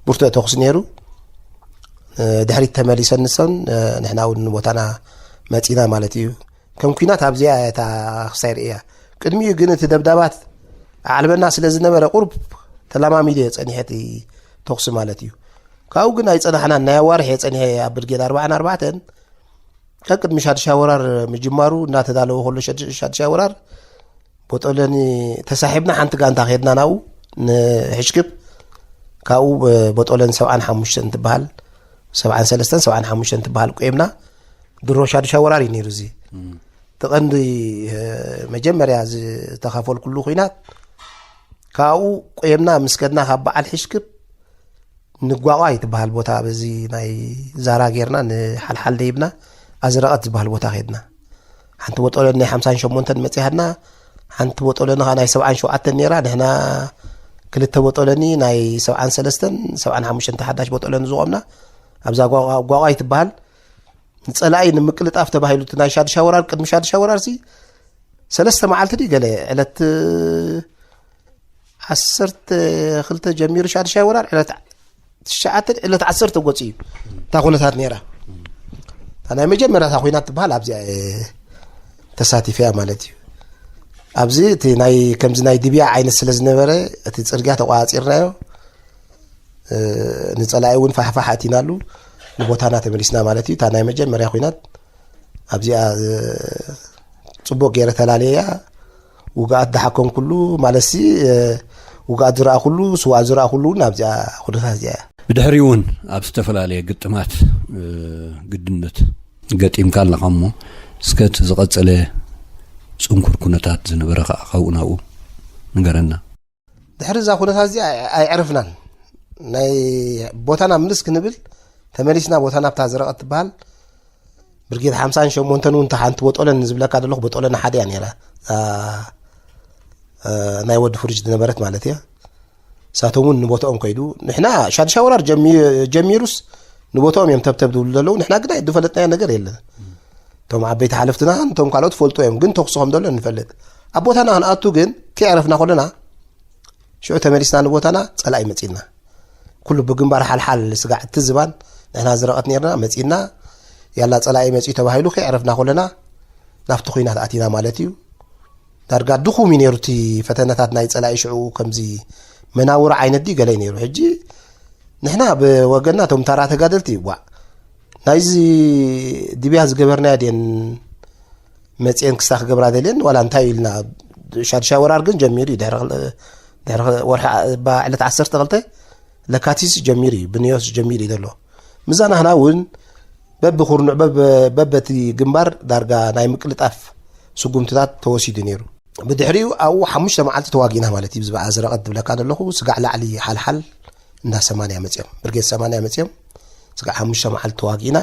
ብርቱዕ ተኹሲ ነይሩ። ድሕሪት ተመሊሰን ንሰን ንሕና እውን ንቦታና መፂና ማለት እዩ። ከም ኩናት ኣብዚኣ እያ እታ ክስታይ ርእያ። ቅድሚኡ ግን እቲ ደብዳባት ዓዕልበና ስለ ዝነበረ ቁሩብ ተለማሚደ እየ ጸኒሐ እቲ ተኹሲ ማለት እዩ። ካብኡ ግን ኣይጸናሕናን። ናይ ኣዋርሕ እየ ጸኒሐ ኣብ ብርጌድ ኣርባዓን ኣርባዕተን። ካብ ቅድሚ ሻድሻይ ወራር ምጅማሩ እናተዳለወ ከሎ ሻድሻይ ወራር ቦጦለኒ ተሳሒብና ሓንቲ ጋንታ ከድና ናብኡ ንሕሽክብ። ካብኡ ቦጦለኒ ሰብዓን ሓሙሽተን ትበሃል፣ ሰብዓን ሰለስተን ሰብዓን ሓሙሽተን ትበሃል ቆይምና። ድሮ ሻድሻይ ወራር እዩ ነይሩ። እዚ እቲ ቀንዲ መጀመርያ ዝተኻፈልኩሉ ኩናት። ካብኡ ቆየምና ምስ ከድና ካብ በዓል ሕሽክብ ንጓቋ ይትበሃል ቦታ በዚ ናይ ዛራ ጌርና ንሓልሓል ደይብና ኣዝረቐት ዝበሃል ቦታ ከድና። ሓንቲ ቦጦለኒ ናይ ሓምሳን ሸሞንተን መጺሃና፣ ሓንቲ ቦጦለኒ ኸዓ ናይ ሰብዓን ሸውዓተን ነይራ። ንሕና ክልተ ቦጦለኒ ናይ ሰብዓን ሰለስተን ሰብዓን ሓሙሽተን ተሓዳሽ ቦጦለኒ ዝቖምና ኣብዛ ጓቋ ይትበሃል። ንጸላኢ ንምቅልጣፍ ተባሂሉ እቲ ናይ ሻድሻ ወራር፣ ቅድሚ ሻድሻ ወራር ሲ ሰለስተ መዓልቲ ድዩ ገለ ዕለት ዓሰርተ ክልተ ጀሚሩ ሻድሻይ ወራር ዕለት ትሽዓተ ዕለት ዓሰርተ ጎጽ እዩ እታ ኩነታት ነይራ። እታ ናይ መጀመርያ እታ ኩናት ትበሃል ኣብዚኣ እየ ተሳቲፈያ ማለት እዩ። ኣብዚ እቲ ናይ ከምዚ ናይ ድብያ ዓይነት ስለ ዝነበረ እቲ ጽርግያ ተቋጺርናዮ። ንጸላኢ እውን ፋሕፋሕ ኣቲናሉ ንቦታና ተመሊስና ማለት እዩ። እታ ናይ መጀመርያ ኩናት ኣብዚኣ ጽቡቕ ገይረ ተላለየያ። ውግኣት ዝሓከምኩሉ ማለትሲ ውግኣት ዝረኣኹሉ ስውኣት ዝረኣኹሉ እውን ኣብዚኣ ኩነታት እዚኣ እያ። ብድሕሪኡ እውን ኣብ ዝተፈላለየ ግጥማት ግድነት ገጢምካ ኣለኻ እሞ እስከ እቲ ዝቐጸለ ጽንኩር ኩነታት ዝነበረ ከዓ ካብኡ ናብኡ ንገረና። ድሕሪ እዛ ኩነታት እዚኣ ኣይዕረፍናን። ናይ ቦታና ምልስ ክንብል ተመሊስና ቦታና ኣብታ ዝረቐት ትበሃል ብርጌድ ሓምሳን ሸሞንተን እውን እታ ሓንቲ ቦጦለን ዝብለካ ዘለኹ ቦጦለን ሓደ እያ ነይራ። እዛ ናይ ወዲ ፍርጅ ዝነበረት ማለት እያ። ንሳቶም እውን ንቦትኦም ከይዱ ንሕና ሻድሻ ወራር ጀሚሩስ ንቦትኦም እዮም ተብተብ ዝብሉ ዘለዉ። ንሕና ግን ዝፈለጥናዮ ነገር የለን። እቶም ዓበይቲ ሓለፍትና እቶም ካልኦት ፈልጡ እዮም ግን ተኩሲ ከም ዘሎ ንፈልጥ። ኣብ ቦታና ክንኣቱ ግን ከይዕረፍና ከለና ሽዑ ተመሊስና ንቦታና ጸላኢ መጺና ኩሉ ብግንባር ሓልሓል ስጋዕ እቲ ዝባን ንሕና ዝረቐት ነርና መጺና ያላ ጸላኢ መጺኡ ተባሂሉ ከይዕረፍና ከለና ናብቲ ኩናት ኣቲና ማለት እዩ። ዳርጋ ድኹም እዩ ነይሩ እቲ ፈተነታት ናይ ጸላኢ ሽዑ ከምዚ መናውሪ ዓይነት ድዩ ገለ እዩ ነይሩ። ሕጂ ንሕና ብወገንና እቶም ታራ ተጋደልቲ ዋዕ ናይዚ ድብያ ዝገበርናዮ ድየን መፅኤን ክስታ ክገብራ ደልየን ዋላ እንታይ ኢልና ሻድሻይ ወራር ግን ጀሚሩ እዩ ድሕሪ ክል- ድሕሪ ክል- ወርሒ ዓ- ባ- ዕለት ዓሰርተ ክልተ ለካቲት ጀሚሩ እዩ ብንዮስ ጀሚሩ እዩ ዘሎ። ምዛ ናህና እውን በብኩርኑዕ በብ- በበቲ ግንባር ዳርጋ ናይ ምቅልጣፍ ስጉምትታት ተወሲዱ ነይሩ። ብድሕሪኡ ኣብኡ ሓሙሽተ መዓልቲ ተዋጊእና ማለት እዩ። ብዝበዓ ዝረቐት ዝብለካ ዘለኹ ስጋዕ ላዕሊ ሓልሓል እንዳ ሰማንያ መፅኦም ብርጌድ ሰማንያ መፅኦም ስጋዕ ሓሙሽተ መዓልቲ ተዋጊእና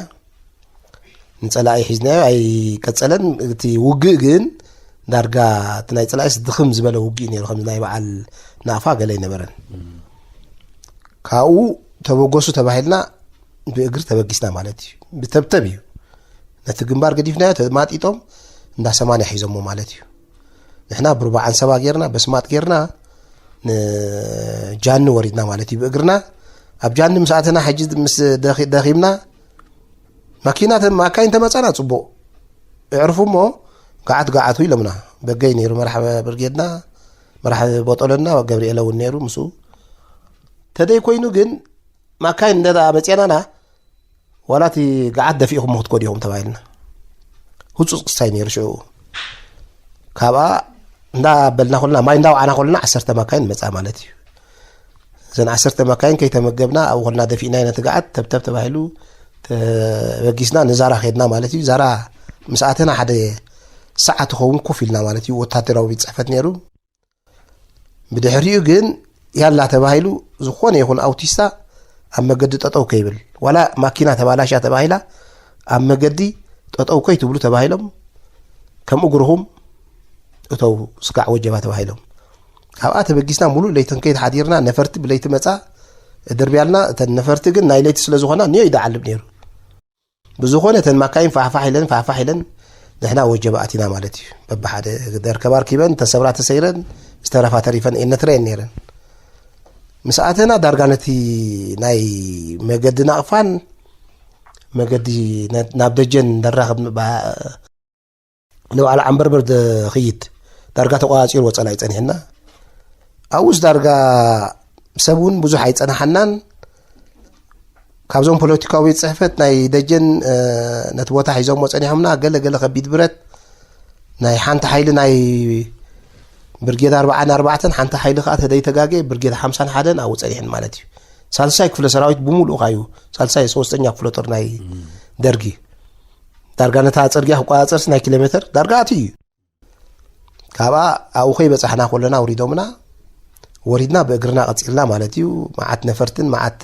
ንፀላኢ ሒዝናዮ ኣይቀፀለን። እቲ ውግእ ግን ዳርጋ እቲ ናይ ፀላኢስ ድኽም ዝበለ ውግእ ነይሩ። ከምዚ ናይ በዓል ናቕፋ ገለ ኣይነበረን። ካብኡ ተበገሱ ተባሂልና ብእግሪ ተበጊስና ማለት እዩ። ብተብተብ እዩ ነቲ ግንባር ገዲፍናዮ። ተማጢጦም እንዳ ሰማንያ ሒዞሞ ማለት እዩ። ንሕና ብሩባ ዓንሰባ ጌርና በስማጥ ጌርና ንጃኒ ወሪድና ማለት እዩ ብእግርና። ኣብ ጃኒ ምስ ኣተና ሕጂ ምስ ደኺ- ደኺምና ማኪና ተ- ማካይን ተመጻና ጽቡቕ፣ እዕርፉ እሞ፣ ገዓት ገዓቱ ኢሎምና። በገይ ነይሩ መራሕ ብርጌድና፣ መራሕ ቦጦለና፣ ገብርኤለ እውን ነይሩ ምስኡ። ተደይ ኮይኑ ግን፣ ማካይን እንደ መጽናና፣ ዋላ እቲ ገዓት ደፊእኹም ክትከዱ ኢኹም ተባሂልና። ህጹጽ ክስታይ ነይሩ ሽዑ። ካብኣ እንዳበልና ኮልና፣ ማይ እንዳውዓና ኮልና፣ ዓሰርተ ማካይን መጻ ማለት እዩ። እዘን ዓሰርተ ማካይን ከይተመገብና ኣብኡ ኮልና ደፊእናዮ ነቲ ገዓት። ተብተብ ተባሂሉ ተበጊስና ንዛራ ከድና ማለት እዩ። ዛራ ምስ ኣተና ሓደ ሰዓት ትኸውን ኮፍ ኢልና ማለት እዩ። ወታደራዊ ቤት ጽሕፈት ነይሩ። ብድሕሪኡ ግን ያላ ተባሂሉ፣ ዝኾነ ይኹን ኣውቲስታ ኣብ መገዲ ጠጠው ከይብል፣ ዋላ ማኪና ተባላሻ ተባሂላ ኣብ መገዲ ጠጠው ከይትብሉ ተባሂሎም፣ ከም እግርኹም እተው፣ ስጋዕ ወጀባ ተባሂሎም። ካብኣ ተበጊስና ሙሉእ ለይትን ከይድ ሓዲርና፣ ነፈርቲ ብለይቲ መጻ፣ ድርብያልና። እተን ነፈርቲ ግን ናይ ለይቲ ስለ ዝኾና ንዮ ይደዓልብ ነይሩ። ብዝኾነ እተን ማካይን ፋሕፋሕ ኢለን ፋሕፋሕ ኢለን ንሕና ወጀባ ኣቲና ማለት እዩ። በብሓደ ደርከብ ኣርኪበን፣ ተሰብራ ተሰይረን፣ ዝተረፋ ተሪፈን እየን ነትረየን ነይረን። ምስ ኣተና ዳርጋ ነቲ ናይ መገዲ ናቕፋን መገዲ ነ- ናብ ደጀን ደራኸብ ንባ- ንባዕሉ ዓንበርበር ዝኽይድ ዳርጋ ተቆጻጺርዎ ጸላኢ ጸኒሕና። ኣብኡስ ዳርጋ ሰብ እውን ብዙሕ ኣይጸናሓናን። ካብዞም ፖለቲካዊ ቤት ጽሕፈት ናይ ደጀን፣ እ፣ ነቲ ቦታ ሒዞምዎ ጸኒሖምና። ገለ ገለ ከቢድ ብረት ናይ ሓንቲ ሓይሊ ናይ ብርጌድ ኣርባዓን ኣርባዕተን፣ ሓንቲ ሓይሊ ከኣ ተደይተጋጌ ብርጌድ ሓምሳን ሓደን ኣብኡ ጸኒሐን ማለት እዩ። ሳልሳይ ክፍለ ሰራዊት ብምሉኡ ካዩ፣ ሳልሳይ ሶስተኛ ክፍለ ጦር ናይ ደርጊ። ዳርጋ ነታ ጽርግያ ክቆጻጸርስ ናይ ኪሎ ሜተር ዳርጋ ኣትዩ እዩ። ካብኣ ኣብኡ ከይበጻሕና ከለና ኣውሪዶምና፣ ወሪድና ብእግርና ቀጺልና ማለት እዩ። መዓት ነፈርትን መዓት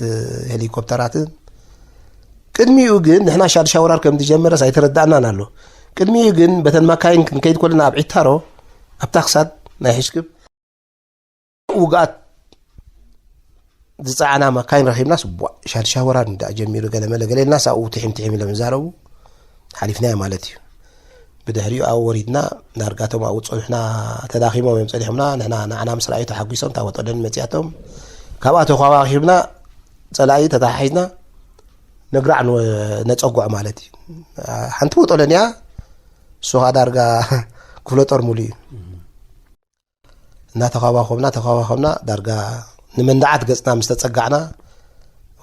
ሄሊኮፕተራትን። ቅድሚኡ ግን ንሕና ሻድሻ ወራር ከም ዝጀመረስ ኣይተረዳእናን ኣሎ። ቅድሚኡ ግን በተን ማካይን ክንከይድ ከለና ኣብ ዒታሮ፣ ኣብታ ክሳድ ናይ ሕሽክብ ውግኣት ዝጸዓና ማካይን ረኺብናስ፣ ቧ፣ ሻድሻ ወራር እንዳ ጀሚሩ፣ ገለ መለ ገለ ኢልናስ ኣብኡ ትሒም ትሒም ኢሎም ይዛረቡ። ሓሊፍናዮ ማለት እዩ። ብድሕሪኡ ኣብኡ ወሪድና፣ ዳርጋቶም ኣብኡ ጸኒሕና፣ ተዳኺሞም እዮም ጸኒሖምና። ንሕና፣ ንዓና ምስ ረኣዩ ተሓጒሶም፣ እታ ቦጦለን መጺኣቶም። ካብኣ ተኳባኺብና፣ ጸላኢ ተተሓሒዝና፣ ነግራዕ ንወ-፣ ነጸጉዕ ማለት እዩ። ሓንቲ ቦጦለን እያ፣ እሱ ኸኣ ዳርጋ ክፍለ ጦር ሙሉ እዩ። እናተኻባኸብና፣ ተኻባኸብና፣ ዳርጋ ንመንዳዓት ገጽና ምስ ተጸጋዕና፣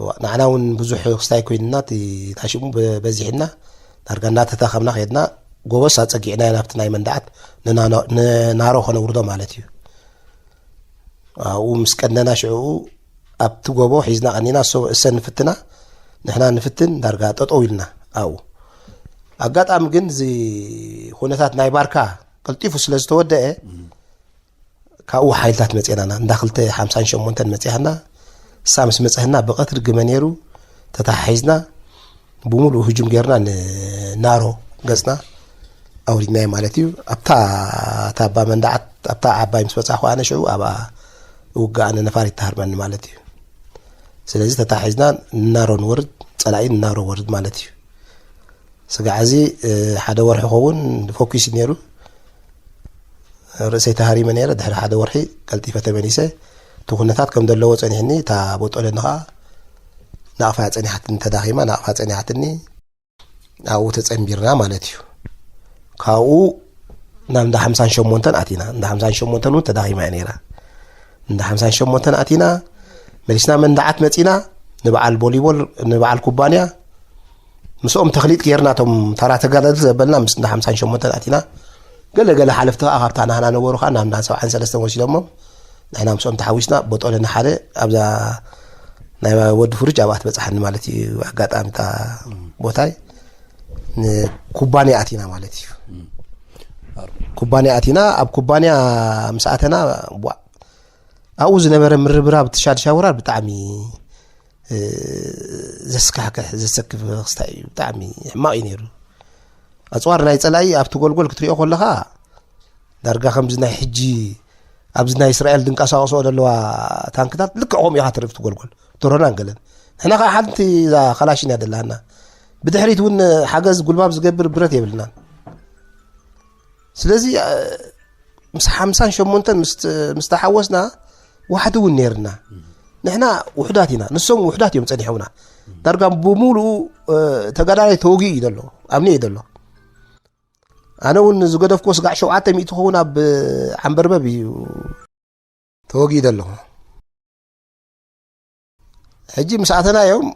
ዋ፣ ንዓና እውን ብዙሕ ክስታይ ኮይንና፣ እቲ ታሽሙ በ-፣ በዚሕና፣ ዳርጋ እናተታኸብና ከድና፣ ጎቦስ ኣጸጊዕናዮ ናብቲ ናይ መንዳዓት፣ ንናኖ-፣ ንናሮ ከነውርዶ ማለት እዩ። ኣብኡ ምስ ቀነና ሽዕኡ ኣብቲ ጎቦ ሒዝና ቀኒና፣ እሶ-፣ እሰን ንፍትና፣ ንሕና ንፍትን፣ ዳርጋ ጠጠው ኢልና ኣብኡ። ኣጋጣሚ ግን እዚ ኩነታት ናይ ባርካ ቀልጢፉ ስለ ዝተወደአ፣ ካብኡ ሓይልታት መፅኤናና፣ እንዳ ክልተ ሓምሳን ሸሞንተን መፅያና። እሳ ምስ መፅህና ብቐትሪ ግመ ነይሩ፣ ተተሓሒዝና፣ ብምሉእ ህጁም ጌርና ንናሮ ገፅና ኣውሪድናዮ ማለት እዩ። ኣብታ ታባ መንዳዓት፣ ኣብታ ዓባይ ምስ በፃኹ ኣነ ሽዑ ኣብኣ እውግእ፣ ኣነ ነፋሪት ተሃርመኒ ማለት እዩ። ስለዚ ተታሒዝና ንናሮ ንወርድ፣ ፀላኢ ንናሮ ወርድ ማለት እዩ። ስጋዕ እዚ፣ እ፣ ሓደ ወርሒ ኸውን ፎኪስ ነይሩ። ርእሰይ ተሃሪመ ነይረ። ድሕሪ ሓደ ወርሒ ቀልጢፈ ተመሊሰ። እቲ ኩነታት ከም ዘለዎ ጸኒሕኒ፣ እታ ቦጦለኒ ኸኣ ናቕፋ ጸኒሓትኒ፣ ተዳኺማ ናቕፋ ጸኒሓትኒ። ኣብኡ ተጸንቢርና ማለት እዩ። ካብኡ ናብ እንዳ ሓምሳን ሸሞንተን ኣቲና። እንዳ ሓምሳን ሸሞንተን እውን ተዳኺማ እያ ነይራ። እንዳ ሓምሳን ሸሞንተን ኣቲና፣ መሊስና መንዳዓት መጺና፣ ንበዓል ቦሊቦል፣ ንበዓል ኩባንያ፣ ምስኦም ተኽሊጥ ጌርና፣ እቶም ተራ ተጋዳልቲ ዘበልና ምስ እንዳ ሓምሳን ሸሞንተን ኣቲና። ገለ ገለ ሓለፍቲ ከኣ ካብታ ናህና ነበሩ ከኣ ናብ እንዳ ሰብዓን ሰለስተን ወሲዶሞም፣ ንሕና ምስኦም ተሓዊስና፣ ቦጦለኒ ሓደ ኣብዛ ናይ ወዲ ፍሩጅ ኣብኣ ትበጽሓኒ ማለት እዩ። ኣጋጣሚ እታ ቦታይ ንኩባንያ ኣቲና ማለት እዩ። ኩባንያ ኣቲና፣ ኣብ ኩባንያ ምስ ኣተና፣ ዋ፣ ኣብኡ ዝነበረ ምርብራብ፣ እቲ ሻድሻ ወራር ብጣዕሚ፣ እ፣ ዘስካሕክሕ፣ ዘሰክፍ ክስታይ እዩ። ብጣዕሚ ሕማቕ እዩ ነይሩ። ኣጽዋር ናይ ጸላኢ ኣብቲ ጎልጎል ክትሪኦ ከለኻ፣ ዳርጋ ከምዚ ናይ ሕጂ ኣብዚ ናይ እስራኤል ዝንቀሳቐስኦ ዘለዋ ታንክታት ልክዕ ከምኡ ኢኻ ትርኢ፣ እቲ ጎልጎል ድሮናን ገለን። ንሕና ኸዓ ሓንቲ እዛ ካላሽን እያ ደላና። ብድሕሪት እውን ሓገዝ ጉልባብ ዝገብር ብረት የብልናን። ስለዚ፣ እ፣ ምስ ሓምሳን ሸሞንተን ምስ፣ ምስ ተሓወስና ዋሕዲ እውን ነይርና። ንሕና ውሕዳት ኢና፣ ንሶም ውሕዳት እዮም ጸኒሖምና። ዳርጋ ብሙሉኡ ተጋዳላይ ተወጊኡ እዩ ዘሎ፣ ኣብኒ እዩ ዘሎ። ኣነ እውን ዝገደፍኩዎ ስጋዕ ሸውዓተ ሚእቲ ክኸውን ኣብ ዓንበርበብ እዩ ተወጊኡ ዘሎ። ሕጂ ምስ ኣተናዮም፣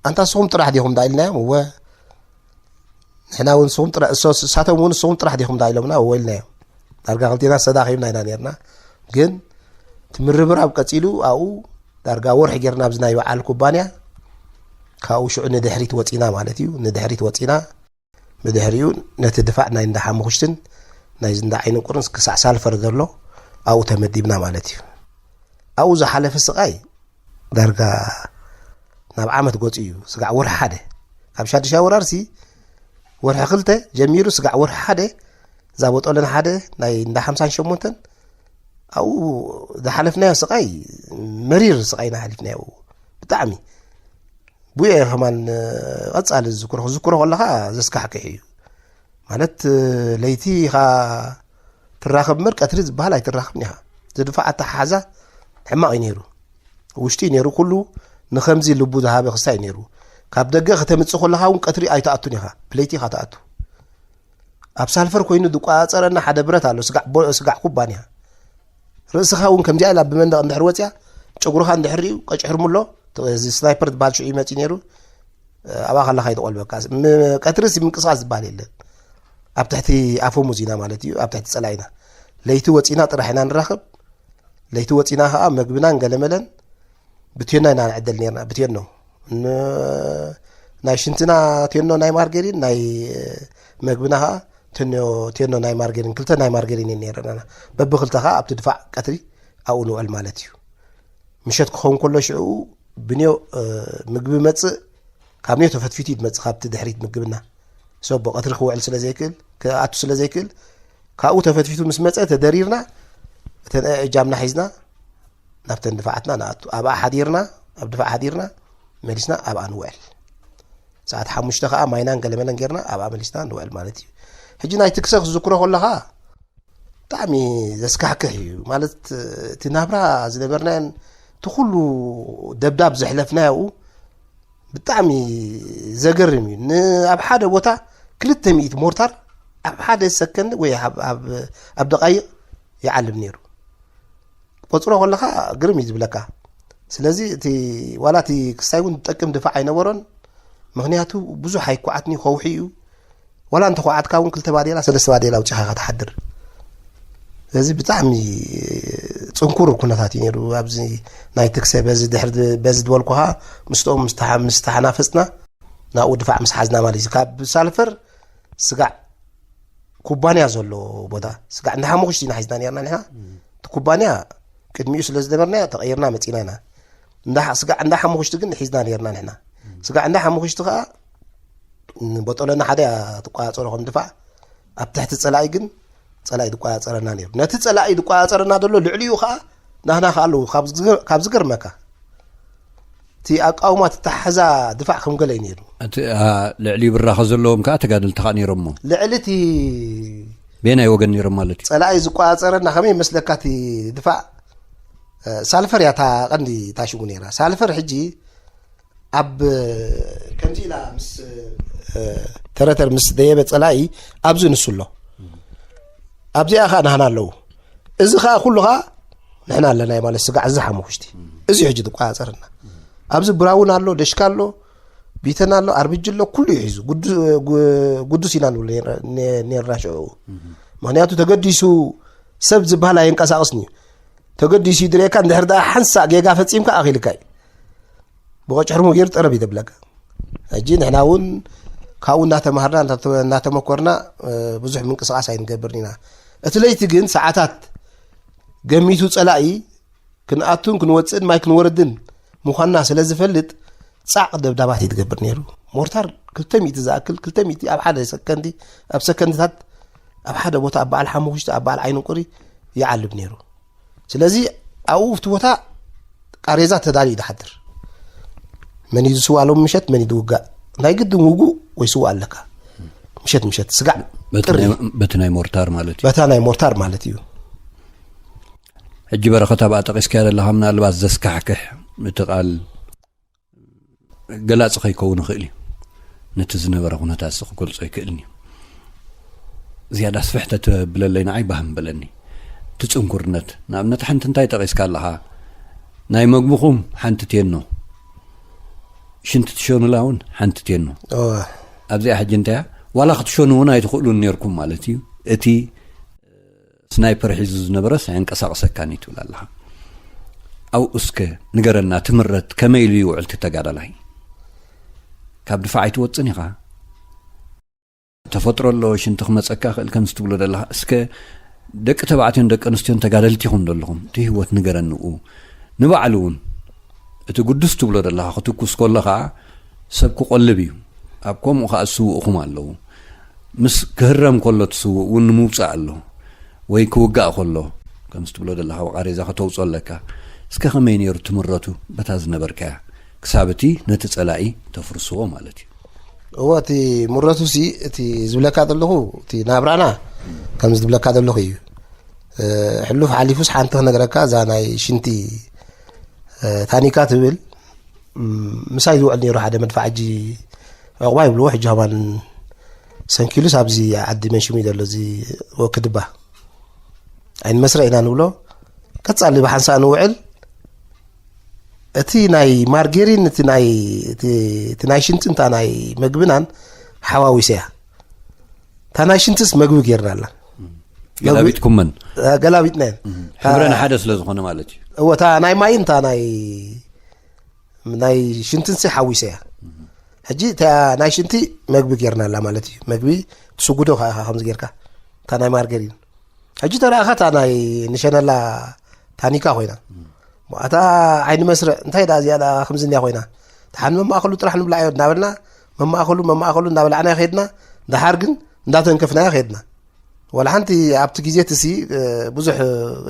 ኣንታ ንስኹም ጥራሕ ዲኹም ዳ ኢልናዮም። እወ፣ ንሕና እውን ንስኹም ጥራሕ፣ እሳቶም እውን ንስኹም ጥራሕ ዲኹም ዳ ኢሎምና። እወ ኢልናዮም። ዳርጋ ክልቴና ዝተዳኺምና ኢና ነርና። ግን ትምርብራብ ቀጺሉ ኣብኡ ዳርጋ ወርሒ ጌርና ኣብዚ ናይ በዓል ኩባንያ ካብኡ ሽዑ ንድሕሪት ወጺና ማለት እዩ። ንድሕሪት ወጺና ብድሕሪኡ ነቲ ድፋዕ ናይ እንዳ ሓሙኽሽትን ናይ እንዳ ዓይኒ ቁርን ክሳዕ ሳልፈር ዘሎ ኣብኡ ተመዲብና ማለት እዩ። ኣብኡ ዝሓለፈ ስቓይ ዳርጋ ናብ ዓመት ገጹ እዩ። ስጋዕ ወርሒ ሓደ ካብ ሻድሻ ወራርሲ ወርሒ ክልተ ጀሚሩ ስጋዕ ወርሒ ሓደ እዛ ቦጦለን ሓደ ናይ እንዳ ሓምሳን ሸሞንተን ኣብኡ ዝሓለፍናዮ ስቓይ መሪር ስቓይና ሓሊፍናዮ ብጣዕሚ። ብኡ እየ ከማን ቀጻሊ ዝዝክሮ፣ ክዝክሮ ከለኻ ዘስካሕክሕ እዩ። ማለት ለይቲ ኢኻ ትራኸብ እምበር ቀትሪ ዝበሃል ኣይትራኸብን ኢኻ። ዝድፋዕ ኣተሓሓዛ ሕማቕ እዩ ነይሩ። ውሽጢ እዩ ነይሩ ኩሉ ንኸምዚ ልቡ ዝሃበ ክስታይ እዩ ነይሩ። ካብ ደገ ከተምጽእ ከለኻ እውን ቀትሪ ኣይትኣቱን ኢኻ፣ ብለይቲ ኢኻ ትኣቱ። ኣብ ሳልፈር ኮይኑ ዝቆጻጸረና ሓደ ብረት ኣሎ፣ ስጋዕ ቦ-፣ ስጋዕ ኩባንያ። ርእስኻ እውን ከምዚኣ ኢላ ብመንደቕ እንድሕር ወፂኣ፣ ጨጉርኻ እንድሕር ሪኡ፣ ቀጭሕርምሎ፣ እዚ ስናይፐር ዝበሃል ሽዑ ይመፅእ ነይሩ፣ ኣብኣ ከለኻ ይተቖልበካ። ም-፣ ቀትርስ ምንቅስቓስ ዝበሃል የለን። ኣብ ትሕቲ ኣፈሙዝ ኢና ማለት እዩ፣ ኣብ ትሕቲ ፀላኢና። ለይቲ ወፂና ጥራሕ ኢና ንራኸብ። ለይቲ ወፂና ከዓ መግብናን ገለመለን ብቴኖ ኢና ንዕደል ነርና፣ ብቴኖ። ን-፣ ናይ ሽንትና ቴኖ ናይ ማርገሪን፣ ናይ መግብና ከዓ ቴኖ፣ ቴኖ ናይ ማርገሪን፣ ክልተ ናይ ማርገሪን እየን ነይረናና። በብክልተ ከዓ ኣብቲ ድፋዕ ቀትሪ ኣብኡ ንውዕል ማለት እዩ። ምሸት ክኸውን ከሎ ሽዑ ብንዮ፣ እ፣ ምግቢ መጽእ፣ ካብ ንዮ ተፈትፊቱ እዩ ዝመጽእ፣ ካብቲ ድሕሪት ምግብና። ሰብ ቀትሪ ክውዕል ስለ ዘይክእል፣ ክኣቱ ስለ ዘይክእል፣ ካብኡ ተፈትፊቱ ምስ መጸ ተደሪርና፣ እተን እጃምና ሒዝና፣ ናብተን ድፋዓትና ንኣቱ። ኣብኣ ሓዲርና፣ ኣብ ድፋዕ ሓዲርና፣ መሊስና ኣብኣ ንውዕል። ሰዓት ሓሙሽተ ከኣ ማይናን ገለመለን ጌርና ኣብኣ መሊስና ንውዕል ማለት እዩ። ሕጂ ናይቲ ክሰ ክዝክሮ ከለኻ ብጣዕሚ ዘስካሕክሕ እዩ። ማለት እቲ ናብራ ዝነበርናዮን እቲ ኩሉ ደብዳብ ዘሕለፍናዮ ብጣዕሚ ዘገርም እዩ። ን-፣ ኣብ ሓደ ቦታ ክልተ ሚእቲ ሞርታር ኣብ ሓደ ሰከንድ ወይ ኣብ፣ ኣብ፣ ኣብ ደቃይቕ ይዓልብ ነይሩ። ቆጽሮ ከለኻ ግርም እዩ ዝብለካ። ስለዚ እቲ፣ ዋላ እቲ ክስታይ እውን ዝጠቅም ድፋዕ ኣይነበሮን። ምኽንያቱ ብዙሕ ኣይኳዓትን እዩ፣ ከውሒ እዩ። ዋላ እንተኳዓትካ እውን ክልተ ባዴላ፣ ሰለስተ ባዴላ ኣውጺኻ ኢኻ ትሓድር። ስለዚ ብጣዕሚ ጽንኩር ኩነታት እዩ ነይሩ። ኣብዚ ናይ ትክሰ በዚ ድሕሪ፣ በዚ ዝበልኩኻ ምስኦም ምስ ተሓ-፣ ምስ ተሓናፈጽና ናብኡ ድፋዕ ምስ ሓዝና ማለት እዩ። ካብ ሳልፈር ስጋዕ ኩባንያ ዘሎ ቦታ፣ ስጋዕ እንዳ ሓሙኽሽቲ ኢና ሒዝና ነርና ንሕና። እቲ ኩባንያ ቅድሚኡ ስለ ዝነበርና ተቐይርና መጺና ኢና። እንዳ ሓ-፣ ስጋዕ እንዳ ሓሙኽሽቲ ግን ሒዝና ነርና ንሕና። ስጋዕ እንዳ ሓሙኽሽቲ ከኣ ንቦጦለና ሓደ እያ ትቆጻጸሮ ከም ድፋዕ። ኣብ ትሕቲ ጸላኢ ግን ጸላኢ ዝቆጻጸረና ነይሩ። ነቲ ጸላኢ ዝቆጻጸረና ዘሎ ልዕሊኡ ከኣ ናህና ከኣ ኣለዉ። ካብ ዝገ-፣ ካብ ዝገርመካ፣ እቲ ኣቃውማ፣ እቲ ኣተሓሕዛ ድፋዕ ከም ገለ እዩ ነይሩ። እቲ፣ ኣ፣ ልዕሊ ብራኸ ዘለዎም ከኣ ተጋደልቲ ከኣ ነይሮም እሞ። ልዕሊ እቲ በየናይ ወገን ነይሮም ማለት እዩ? ጸላኢ ዝቆጻጸረና ከመይ ይመስለካ? እቲ ድፋዕ፣ እ፣ ሳልፈር እያ እታ ቀንዲ እታ ሽሙ ነይራ። ሳልፈር ሕጂ ኣብ ከምዚ ኢላ ምስ፣ እ፣ ተረተር ምስ ደየበ ጸላኢ ኣብዚ ንሱ ኣሎ። ኣብዚኣ ኸኣ ናህና ኣለዉ። እዚ ኸኣ ኩሉ ኸኣ ንሕና ኣለና ማለት ስጋዕ እዚ ሓሙኽሽቲ። እዚ ሕጂ ዝቆጻጸረና። ኣብዚ ብራውን ኣሎ፣ ደሽካ ኣሎ፣ ቢተን ኣሎ፣ ኣርቢጂ ኣሎ፣ ኩሉ እዩ ሒዙ። ጉዱ-፣ ጉ-፣ ጉዱስ ኢና ንብሎ ነር-፣ ነ-፣ ነርና ሽዑ። ምኽንያቱ ተገዲሱ ሰብ ዝበሃል ኣየንቀሳቕስን እዩ። ተገዲሱ ይድርየካ፣ እንድሕር ደኣ ሓንሳእ ጌጋ ፈጺምካ ኣኺልካ እዩ። ብቐጭሕርሙ ገይሩ ጠረብ እዩ ዘብለካ። ሕጂ ንሕና እውን ካብኡ እናተማሃርና፣ እናተ-፣ እናተመኮርና፣ እ፣ ብዙሕ ምንቅስቓስ ኣይንገብርን ኢና። እቲ ለይቲ ግን ሰዓታት ገሚቱ ጸላኢ ክንኣቱን ክንወጽእን ማይ ክንወርድን ምዃንና ስለ ዝፈልጥ ጻዕ ደብዳባት እዩ ዝገብር ነይሩ። ሞርታር ክልተ ሚእቲ ዝኣክል፣ ክልተ ሚእቲ ኣብ ሓደ ሰከንዲ፣ ኣብ ሰከንድታት ኣብ ሓደ ቦታ ኣብ በዓል ሓሙኽሽቲ፣ ኣብ በዓል ዓይኒ ቁሪ ይዓልብ ነይሩ። ስለዚ ኣብኡ ኣብቲ ቦታ ቃሬዛ ተዳልዩ ይድሓድር። መን እዩ ዝስዋእ ሎም ምሸት፣ መን እዩ ዝውጋእ? ናይ ግድን ውጉእ ወይ ስዋእ ኣለካ። ምሸት ምሸት ስጋዕ በቲ ጥሪ። ናይ፣ በቲ ናይ ሞርታር ማለት እዩ። በታ ናይ ሞርታር ማለት እዩ። ሕጂ በረኸት ኣብኣ ጠቒስካያ ዘለኻ ምናልባት ዘስካሕክሕ እቲ ቃል ገላጺ ከይከውን ይኽእል እዩ። ነቲ ዝነበረ ኩነታት ክገልጾ ኣይክእልን እዩ። ዝያዳ ስፍሕ ተተብለለይ ንዓይ ባህ ምበለኒ። እቲ ጽንኩርነት፣ ንኣብነት ሓንቲ እንታይ ጠቒስካ ኣለኻ? ናይ መግብኹም ሓንቲ ቴኖ፣ ሽንቲ ትሸኑላ እውን ሓንቲ ቴኖ። እወ። ኣብዚኣ ሕጂ እንታይ እያ? ዋላ ክትሸኑ እውን ኣይትኽእሉን ነርኩም ማለት እዩ። እቲ ስናይፐር ሒዙ ዝነበረስ ኣየንቀሳቕሰካን እዩ ትብል ኣለኻ። ኣብኡ እስከ ንገረና፣ ትምረት ከመይ ኢሉ ይውዕል እቲ ተጋዳላይ? ካብ ድፋዕ ኣይትወጽን ኢኻ። ተፈጥሮ ኣሎ፣ ሽንቲ ክመጸካ ክእል ከምዚ ትብሎ ዘለኻ። እስከ ደቂ ተባዕትዮን ደቂ ኣንስትዮን ተጋደልቲ ኢኹም ዘለኹም። እቲ ህይወት ንገረኒ። ንባዕሉ እውን እቲ ግዱስ ትብሎ ዘለኻ ክትኩስ ከሎ ኸዓ ሰብ ክቆልብ እዩ። ኣብ ከምኡ ኸዓ ዝስውእኹም ኣለዉ። ምስ ክህረም ከሎ እቲ ስውእ እውን ንምውጻእ ኣሎ። ወይ ክውጋእ ከሎ፣ ከምዚ ትብሎ ዘለኻ ብቓሬዛ ከተውጽኦ ኣለካ። እስከ ከመይ ነይሩ ትምረቱ በታ ዝነበርካያ? ክሳብ እቲ ነቲ ጸላኢ ተፍርስዎ ማለት እዩ። እወ፣ እቲ ምረቱ ሲ፣ እቲ ዝብለካ ዘለኹ፣ እቲ ናብራና ከምዚ ዝብለካ ዘለኹ እዩ። እ፣ ሕሉፍ ሓሊፉስ ሓንቲ ክነግረካ፣ እዛ ናይ ሽንቲ፣ እ፣ ታኒካ ትብል፣ እም፣ ምሳይ ዝውዕል ነይሩ ሓደ መድፋዕ፣ ሕጂ ዕቑባ ይብልዎ፣ ሕጂ ከማን ሰንኪሉስ ኣብዚ ዓዲ መንሽሙ እዩ ዘሎ፣ እዚ ወክድባ። ዓይኒ መስርዕ ኢና ንብሎ። ቀጻሊ ብሓንሳእ ንውዕል። እቲ ናይ ማርጌሪን፣ እቲ ናይ፣ እቲ፣ እቲ ናይ ሽንትን እታ ናይ መግብናን ሓዋዊሰያ። እታ ናይ ሽንትስ መግቢ ጌርናላ። ገላቢጥኩመን? እ፣ ገላቢጥናየን። ሕብረን እ፣ ሓደ ስለ ዝኾነ ማለት እዩ። እወ፣ እታ ናይ ማይን እታ ናይ፣ ናይ ሽንትንሲ ሓዊሰያ። ሕጂ እታ ናይ ሽንቲ መግቢ ጌርናላ ማለት እዩ። መግቢ ትስጉዶ ከኣ ኢኻ ከምዚ ጌርካ። እታ ናይ ማርገሪን። ሕጂ ተረኣኻ እታ ናይ ንሸነላ ታኒካ ኮይና። እታ ዓይኒ መስርዕ እንታይ ደኣ እዚኣ ደኣ ከምዚ እንድያ ኮይና። ደሓን መማእኸሉ ጥራሕ ንብላዕ እዮ እናበልና፣ መማእኸሉ፣ መማእኸሉ እናበላዕና ከይድና፣ ደሓር ግን እንዳተንከፍናዮ ከይድና። ዋላ ሓንቲ ኣብቲ ግዜ እቲ ሲ፣ እ፣ ብዙሕ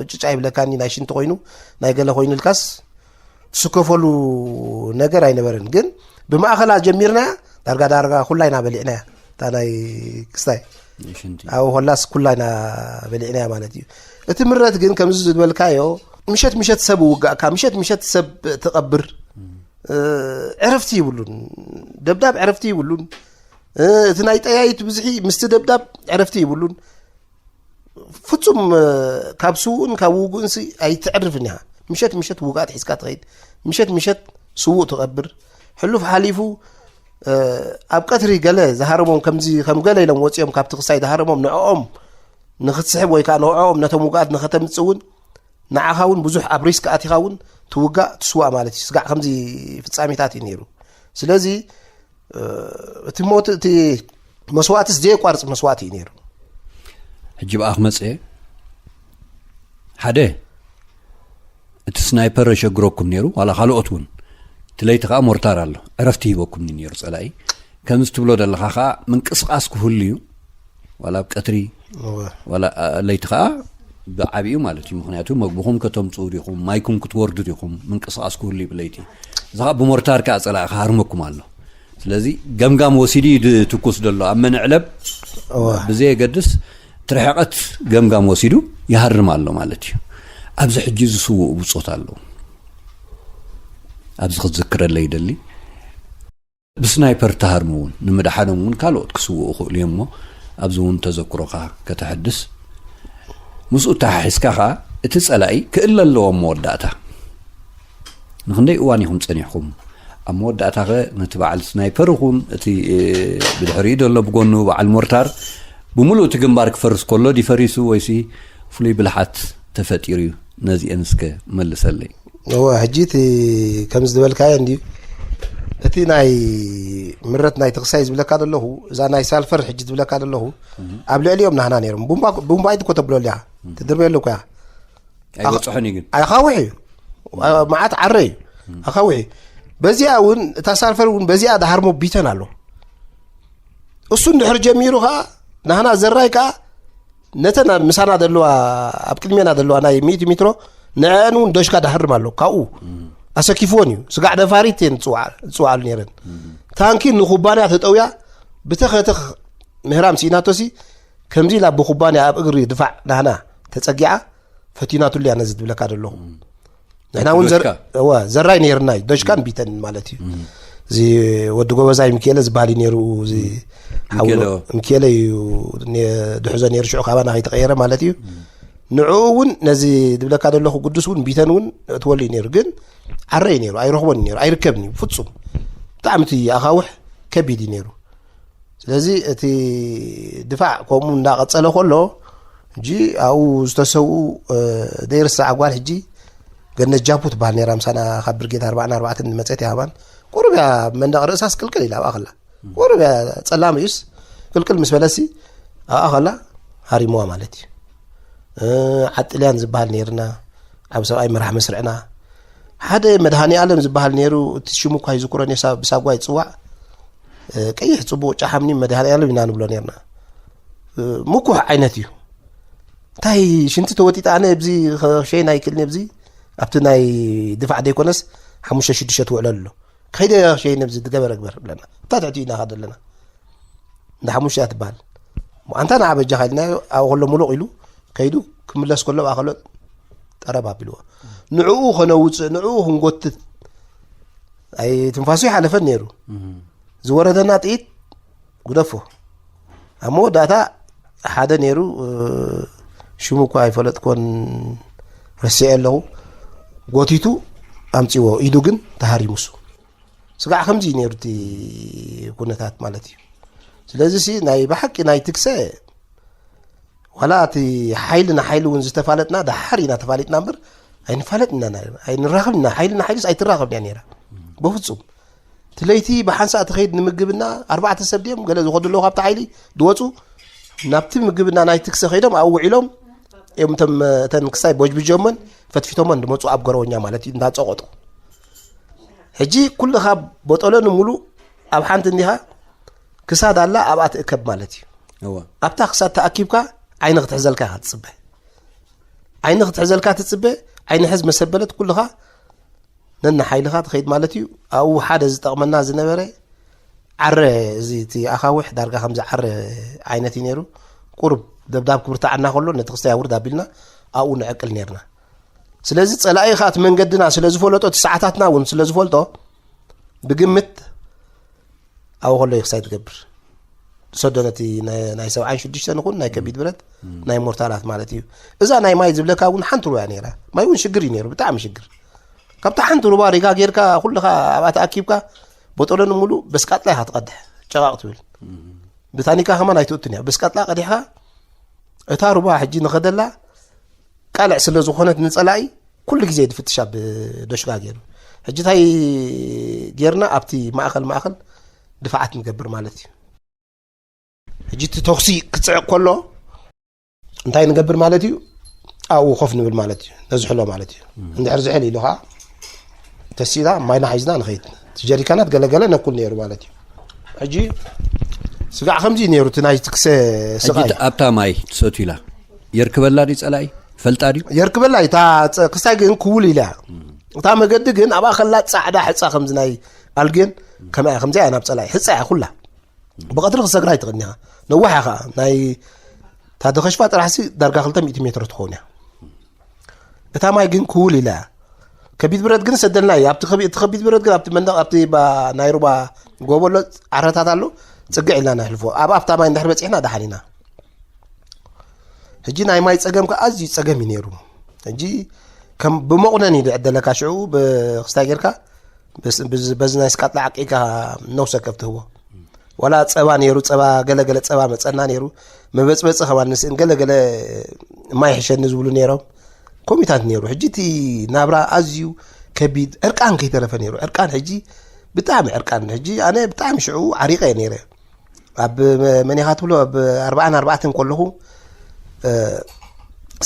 ዕጭጫ ይብለካኒ፣ ናይ ሽንቲ ኮይኑ፣ ናይ ገለ ኮይኑ ኢልካስ ትስከፈሉ ነገር ኣይነበረን። ግን ብማእኸላ ጀሚርና ዳርጋ ዳርጋ ኩላይና በሊዕናያ። እታ ናይ ክስታይ ናይ ሽንቲ። ኣብ ሆላስ ኩላይና በሊዕናያ ማለት እዩ። እቲ ምረት ግን ከምዚ ዝበልካዮ፣ ምሸት ምሸት ሰብ ውጋእካ፣ ምሸት ምሸት ሰብ ትቐብር፣ እ፣ ዕረፍቲ ይብሉን። ደብዳብ ዕረፍቲ ይብሉን። እ፣ እቲ ናይ ጠያይት ብዝሒ ምስቲ ደብዳብ ዕረፍቲ ይብሉን። ፍጹም፣ እ፣ ካብ ስዉእን ካብ ውጉእንሲ ኣይትዕርፍን ኢኻ። ምሸት ምሸት ውጋት ሒዝካ ትኸይድ። ምሸት ምሸት ስዉእ ትቐብር። ሕሉፍ ሓሊፉ፣ እ፣ ኣብ ቀትሪ ገለ ዝሃረሞም ከምዚ፣ ከም ገለ ኢሎም ወጺኦም ካብቲ ክሳይ ዝሃረሞም ንዕኦም ንኽትስሕብ ወይ ከኣ ንዕኦም ነቶም ውጉኣት ንኸተምጽእ እውን ንዓኻ እውን ብዙሕ ኣብ ሪስክ ኣቲኻ እውን ትውጋእ ትስዋእ ማለት እዩ። ስጋዕ ከምዚ ፍጻሜታት እዩ ነይሩ። ስለዚ፣ እ፣ እቲ ሞት፣ እቲ መስዋእትስ ዘየቋርጽ መስዋእቲ እዩ ነይሩ። ሕጂ ብኣ ክመጽእ እየ። ሓደ፣ እቲ ስናይፐር የሸግረኩም ነይሩ፣ ዋላ ካልኦት እውን። እቲ ለይቲ ከኣ ሞርታር ኣሎ። ዕረፍቲ ሂበኩም ነይሩ ጸላኢ። ከምዚ ትብሎ ዘለኻ ከኣ ምንቅስቓስ ክህሉ እዩ። ዋላ ኣብ ቀትሪ፣ እወ። ዋላ፣ አ፣ ለይቲ ከኣ ብዓቢኡ ማለት እዩ። ምኽንያቱ መግብኹም ከተምጽኡ ዲኹም፣ ማይኩም ክትወርዱ ዲኹም፣ ምንቅስቓስ ክህሉ እዩ ብለይቲ። እዚ ከኣ ብሞርታር ከኣ ጸላኢ ክሃርመኩም ኣሎ። ስለዚ ገምጋም ወሲዱ እዩ ዝትኩስ ዘሎ። ኣብ መንዕለብ እወ። ብዘየገድስ እቲ ርሕቐት ገምጋም ወሲዱ ይሃርም ኣሎ ማለት እዩ። ኣብዚ ሕጂ ዝስውኡ ብጾት ኣለዉ። ኣብዚ ክትዝክረለይ ይደሊ። ብስናይፐር ተሃርሙ እውን ንምድሓኖም እውን ካልኦት ክስውኡ ይኽእሉ እዮም እሞ፣ ኣብዚ እውን ተዘክሮኻ ከተሐድስ። ምስኡ ተሓሒዝካ ኸኣ እቲ ጸላኢ ክእለ ኣለዎ ኣብ መወዳእታ። ንኽንደይ እዋን ኢኹም ጸኒሕኩም? ኣብ መወዳእታ ኸ ነቲ በዓል ስናይፐር ይኹን እቲ፣ እ፣ ብድሕሪኡ ዘሎ ብጎኑ በዓል ሞርታር ብምሉእ እቲ ግንባር ክፈርስ ከሎ ድዩ ፈሪሱ ወይሲ ፍሉይ ብልሓት ተፈጢሩ እዩ? ነዚአን እስከ መልሰለይ። እወ፣ ሕጂ እቲ ከምዚ ዝበልካዮ እንድዩ። እቲ ናይ ምረት ናይ ተኽሳይ ዝብለካ ዘለኹ፣ እዛ ናይ ሳልፈር ሕጂ ዝብለካ ዘለኹ፣ ኣብ ልዕሊኦም ናህና ነይሮም። ቡምባ፣ ቡምባ ኢድ እኮ ተብሎ ኣሊኻ። ትድርበየሉ እኮ እያ። ኣይበጽሖን እዩ ግን። ኣኻውሕ እዩ። መዓት ዓረ እዩ። ኣኻውሕ እዩ። በዚኣ እውን፣ እታ ሳልፈር እውን በዚኣ ድሃርሞ ቢተን ኣሎ። እሱ እንድሕር ጀሚሩ ኸዓ፣ ናህና ዘራይ ከኣ፣ ነተን ኣብ ምሳና ዘለዋ፣ ኣብ ቅድሜና ዘለዋ ናይ ሚእቲ ሜትሮ፣ ንዐአን እውን ዶሽካ ድሃርም ኣሎ። ካብኡ ኣሰኪፍዎን እዩ። ስጋዕ ደፋሪት እየን ዝጽውዓ-፣ ዝጽውዓሉ ነይረን። ታንኪ ንኩባንያ ተጠውያ፣ ብተኸተኽ ምህራም ስኢናቶሲ፣ ከምዚ ኢላ ብኩባንያ ኣብ እግሪ ድፋዕ ናህና ተጸጊዓ፣ ፈቲናትሉ እያ ነዚ ዝብለካ ዘለኹ። ንሕና እውን ዘር- ዶሽካ። እወ፣ ዘራይ ነይርና እዩ። ዶሽካን ቢተን ማለት እዩ። እዚ ወዲ ጎበዛይ ሚካኤለ ዝበሃል እዩ ነይሩ። እዚ ሓው ሚካኤለ። ሚካኤለ እዩ ነ- ድሕዞ ነይሩ ሽዑ ካባና ከይተቐየረ ማለት እዩ። ንዕኡ እውን ነዚ ዝብለካ ዘለኹ ግዱስ እውን ቢተን እውን እትወሉ እዩ ነይሩ። ግን ዓረ እዩ ነይሩ፣ ኣይረኽቦን እዩ ነይሩ፣ ኣይርከብን እዩ ፍጹም። ብጣዕሚ እቲ ኣኻውሕ ከቢድ እዩ ነይሩ። ስለዚ እቲ ድፋዕ ከምኡ እንዳቐጸለ ከሎ፣ ሕጂ ኣብኡ ዝተሰውኡ፣ እ፣ ዘይርሳዕ ጓል ሕጂ ገነት ጃፑ ትበሃል ነይራ። ምሳና ካብ ብርጌድ ኣርባዓን ኣርባዕተን ዝመጸት እያ። ሃባን ቁሩብ እያ፣ መንደቕ ርእሳስ ቅልቅል ኢላ ኣብኣ ከላ። ቁሩብ እያ፣ ጸላም እዩስ ቅልቅል ምስ በለሲ ኣብኣ ከላ ሃሪምዋ ማለት እዩ። እ፣ ዓጥልያን ዝበሃል ነይርና፣ ዓብ ሰብኣይ መራሕ መስርዕና። ሓደ መድሃኒ ኣለም ዝበሃል ነይሩ፣ እቲ ሽሙ እኳ ይዝክሮ ነሳ-፣ ብሳጓ ይጽዋዕ። እ፣ ቀይሕ ጽቡቕ ጫሓምኒ መድሃኒ ኣለም ኢና ንብሎ ነይርና። እ፣ ምኩሕ ዓይነት እዩ። እንታይ ሽንቲ ተወጢጣ ኣነ ኣብዚ ኸሸይን ኣይክእልን ኣብዚ ኣብቲ ናይ ድፋዕ ዘይኮነስ ሓሙሽተ ሽዱሽተ ትውዕለሉ ኣሎ። ከይደ ኸሸይን ኣብዚ ዝገበረ ግበር ብለና። እታ ትሕቲ ኢና ኻደ ኣለና። እንዳ ሓሙሽተ እያ ትበሃል። ኣንታ ንዓ በጃኻ ኢልናዮ፣ ኣብኡ ከሎ ሙሉቕ ኢሉ ከይዱ ክምለስ ከሎ ብኣኸሎ ጠረብ ኣቢልዎ። ንዕኡ ኸነውፅእ፣ ንዕኡ ክንጎትት፣ ኣይ ትንፋሱ ይሓለፈን ነይሩ። ዝወረደና ጥይት ጉደፎ። ኣብ መወዳእታ ሓደ ነይሩ፣ እ፣ ሽሙ እኳ ኣይፈለጥኮን፣ ረሲዐ ኣለኹ። ጎቲቱ ኣምፂዎ፣ ኢዱ ግን ተሃሪሙሱ። ስጋዕ ከምዚ እዩ ነይሩ እቲ ኩነታት ማለት እዩ። ስለዚ ሲ ናይ ብሓቂ ናይ ትግሰ ዋላ እቲ ሓይሊ ንሓይሊ እውን ዝተፋለጥና ደሓር ኢና ተፋሊጥና እምበር ኣይንፋለጥ ኢና፣ ኣይንራኸብ ኢና። ሓይሊ ንሓይሊስ ኣይትራኸብ እያ ነይራ በፍጹም። እቲ ለይቲ ብሓንሳእ ትኸይድ ንምግብና ኣርባዕተ ሰብ ድዮም ገለ ዝኸዱ ኣለዉ ካብቲ ሓይሊ ድወፁ ናብቲ ምግብና ናይ ትግሰ ከይዶም ኣብኡ ውዒሎም እዮም። እቶም እተን ክሳይ ቦጅብጆመን ፈትፊቶመን ድመፁ ኣብ ገረወኛ ማለት እዩ እንዳፀቆጡ። ሕጂ ኩልኻ ቦጠሎ ንምሉእ ኣብ ሓንቲ እንዲኻ ክሳድ ኣላ ኣብኣ ትእከብ ማለት እዩ። እወ። ኣብታ ክሳድ ተኣኪብካ ዓይኒ ክትሕዘልካ ኢኻ ትፅበ። ዓይኒ ክትሕዘልካ ትፅበ። ዓይኒ ሕዝ መሰበለት ኩልኻ ነና ሓይልኻ ትኸይድ ማለት እዩ። ኣብኡ ሓደ ዝጠቕመና ዝነበረ ዓረ፣ እዚ እቲ ኣኻውሕ ዳርጋ ከምዚ ዓረ ዓይነት እዩ ነይሩ። ቁሩብ ደብዳብ ክብርትዓና ከሎ ነቲ ክስታይ ኣውርድ ኣቢልና ኣብኡ ንዕቅል ነይርና። ስለዚ ጸላኢ ኸኣ እቲ መንገድና ስለ ዝፈለጦ፣ እቲ ሰዓታትና እውን ስለ ዝፈልጦ፣ ብግምት ኣብኡ ከሎ እዩ ክሳይ ትገብር። ዝሰዶ ነቲ ናይ ናይ ሰብዓን ሽዱሽተን ይኹን ናይ ከቢድ ብረት፣ ናይ ሞርታላት ማለት እዩ። እዛ ናይ ማይ ዝብለካ እውን ሓንቲ ሩባ እያ ነይራ። ማይ እውን ሽግር እዩ ነይሩ፣ ብጣዕሚ ሽግር። ካብታ ሓንቲ ሩባ ሪጋ ጌርካ ኩልኻ ኣብኣ ተኣኪብካ፣ ቦጦሎ ንምሉእ በስቃጥላ ኢኻ ትቐድሕ፣ ጨቓቕ ትብል። ብታኒካ ከማን ኣይትእቱን እያ። በስቃጥላ ቀዲሕካ፣ እታ ሩባ ሕጂ ንኸደላ ቃልዕ ስለ ዝኾነት ንጸላኢ ኩሉ ግዜ ድፍትሻ ብዶሽጋ ገይሩ። ሕጂ እንታይ ጌርና ኣብቲ ማእኸል ማእኸል ድፋዓት ንገብር ማለት እዩ። ሕጂ እቲ ተኹሲ ክጽዕቕ ከሎ እንታይ ንገብር ማለት እዩ? ኣብኡ ኮፍ ንብል ማለት እዩ። ነዝሕሎ ማለት እዩ። እንድሕር ዝሕል ኢሉ ኸዓ ተሲላ ማይና ሒዝና ንኸይድ። እቲ ጀሪካናት ገለገለ ነኩል ነይሩ ማለት እዩ። ሕጂ ስጋዕ ከምዚ እዩ ነይሩ እቲ ናይ ትክሰ ሕጂ ስቓይ። ኣብታ ማይ ትሰትዩላ የርክበላ ድዩ ጸላኢ? ፈልጣ ድዩ? የርክበላ እዩ። እታ ጸ-፣ ክስታይ ግን ክውል ኢላ እያ። እታ መገዲ ግን ኣብኣ ከላ ጻዕዳ ሕጻ ከምዚ ናይ ኣልጌን ከምኣ እያ። ከምዚኣ እያ ናብ ጸላኢ። ሕጻ እያ ኩላ። ብቐትሪ ክሰግራ ኣይትኽእልን ኢኻ። ነዋሕ እያ ኸዓ። ናይ እታ ደኸሽፋ ጥራሕሲ ዳርጋ ክልተ ሚእቲ ሜትሮ ትኸውን እያ። እታ ማይ ግን ክውል ኢላ እያ። ከቢድ ብረት ግን ሰደልና እዩ። ኣብቲ ከቢ-፣ እቲ ከቢድ ብረት ግን ኣብቲ መንደቕ፣ ኣብቲ ባ-፣ ናይ ሩባ ጎቦ ኣሎ፣ ዓረታት ኣሎ፣ ጽግዕ ኢልና ነሕልፎ። ኣብ ኣፍታ ማይ እንድሕር በጺሕና ደሓን ኢና። ሕጂ ናይ ማይ ጸገም ከኣ ኣዝዩ ጸገም እዩ ነይሩ። ሕጂ ከም ብመቑነን እዩ ዝዕደለካ። ሽዑ ብክስታይ ጌርካ በስ-፣ ብዝ-፣ በዚ ናይ ስቃጥላ ዓቂካ ነውሰ ከፍ ትህቦ። ዋላ ጸባ ነይሩ፣ ጸባ፣ ገለ ገለ ጸባ መጸና ነይሩ። መበጽበጺ ከማን ንስእን ገለ ገለ ማይ ሕሸኒ ዝብሉ ነይሮም። ኮሚታት ነይሩ። ሕጂ እቲ ናብራ ኣዝዩ ከቢድ፣ ዕርቃን ከይተረፈ ነይሩ። ዕርቃን ሕጂ ብጣዕሚ ዕርቃን። ሕጂ ኣነ ብጣዕሚ ሽዑ ዓሪቐ እየ ነይረ። ኣብ መ-፣ መኒኻ ትብሎ ኣብ ኣርባዓን ኣርባዕተን ከለኹ፣ እ፣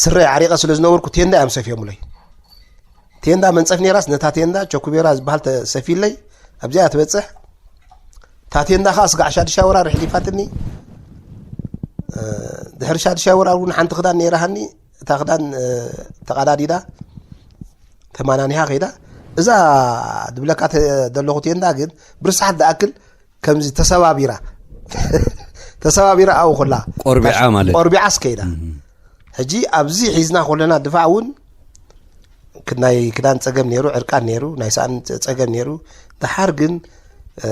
ስረ ዓሪቐ ስለ ዝነበርኩ ቴንዳ እዮም ሰፍዮምለይ። ቴንዳ መንጸፍ ነይራስ ነታ ቴንዳ ቸኩቤራ ዝበሃል ተሰፊለይ ኣብዚኣ ትበጽሕ። እታ ቴንዳ ኸኣ ስጋዕ ሻድሻ ወራር ሕሊፋትኒ። እ፣ ድሕሪ ሻድሻ ወራር እውን ሓንቲ ክዳን ነይራሃኒ። እታ ክዳን፣ እ፣ ተቐዳዲዳ ተማናኒኻ ከይዳ። እዛ ድብለካ ተ-፣ ዘለኹ ቴንዳ ግን ብርሳሓት ዝኣክል ከምዚ ተሰባቢራ፣ ተሰባቢራ ኣብኡ ከላ ቆርቢዓ ማለት። ቆርቢዓስ ከይዳ። እም። ሕጂ ኣብዚ ሒዝና ከለና ድፋዕ እውን ክ- ናይ ክዳን ጸገም ነይሩ፣ ዕርቃን ነይሩ፣ ናይ ሰኣን ጸ- ጸገም ነይሩ። ደሓር ግን እ፣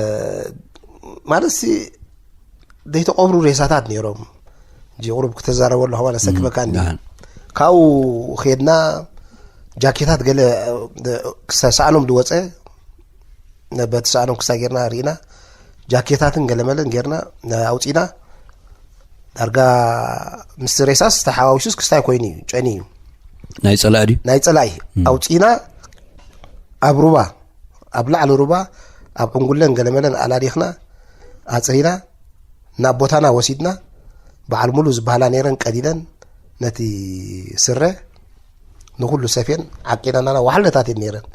ማለት ሲ ዘይተቐብሩ ሬሳታት ነይሮም። እንጂ ቁሩብ ክተዛረበሉ ከማን ኣሰክፈካኒ። ካብኡ ኸድና ጃኬታት ገለ ክሳብ ሰኣኖም ዝወፀ በቲ ሰኣኖም ክሳብ ጌርና ርኢና ጃኬታትን ገለመለን ጌርና ኣውፂና ዳርጋ ምስ ሬሳስ ተሓዋዊሱስ ክስታይ ኮይኑ እዩ ጨኒ እዩ። ናይ ጸላኢ ድዩ? ናይ ጸላኢ ኣውፂና ኣብ ሩባ ኣብ ላዕሊ ሩባ ኣብ ዕንጉለን ገለመለን ኣላዲኽና ኣፅሪና ናብ ቦታና ወሲድና በዓል ሙሉ ዝበሃላ ነይረን ቀዲደን ነቲ ስረ ንኩሉ ሰፌን ዓቂናናና ዋሕለታት እየን ነይረን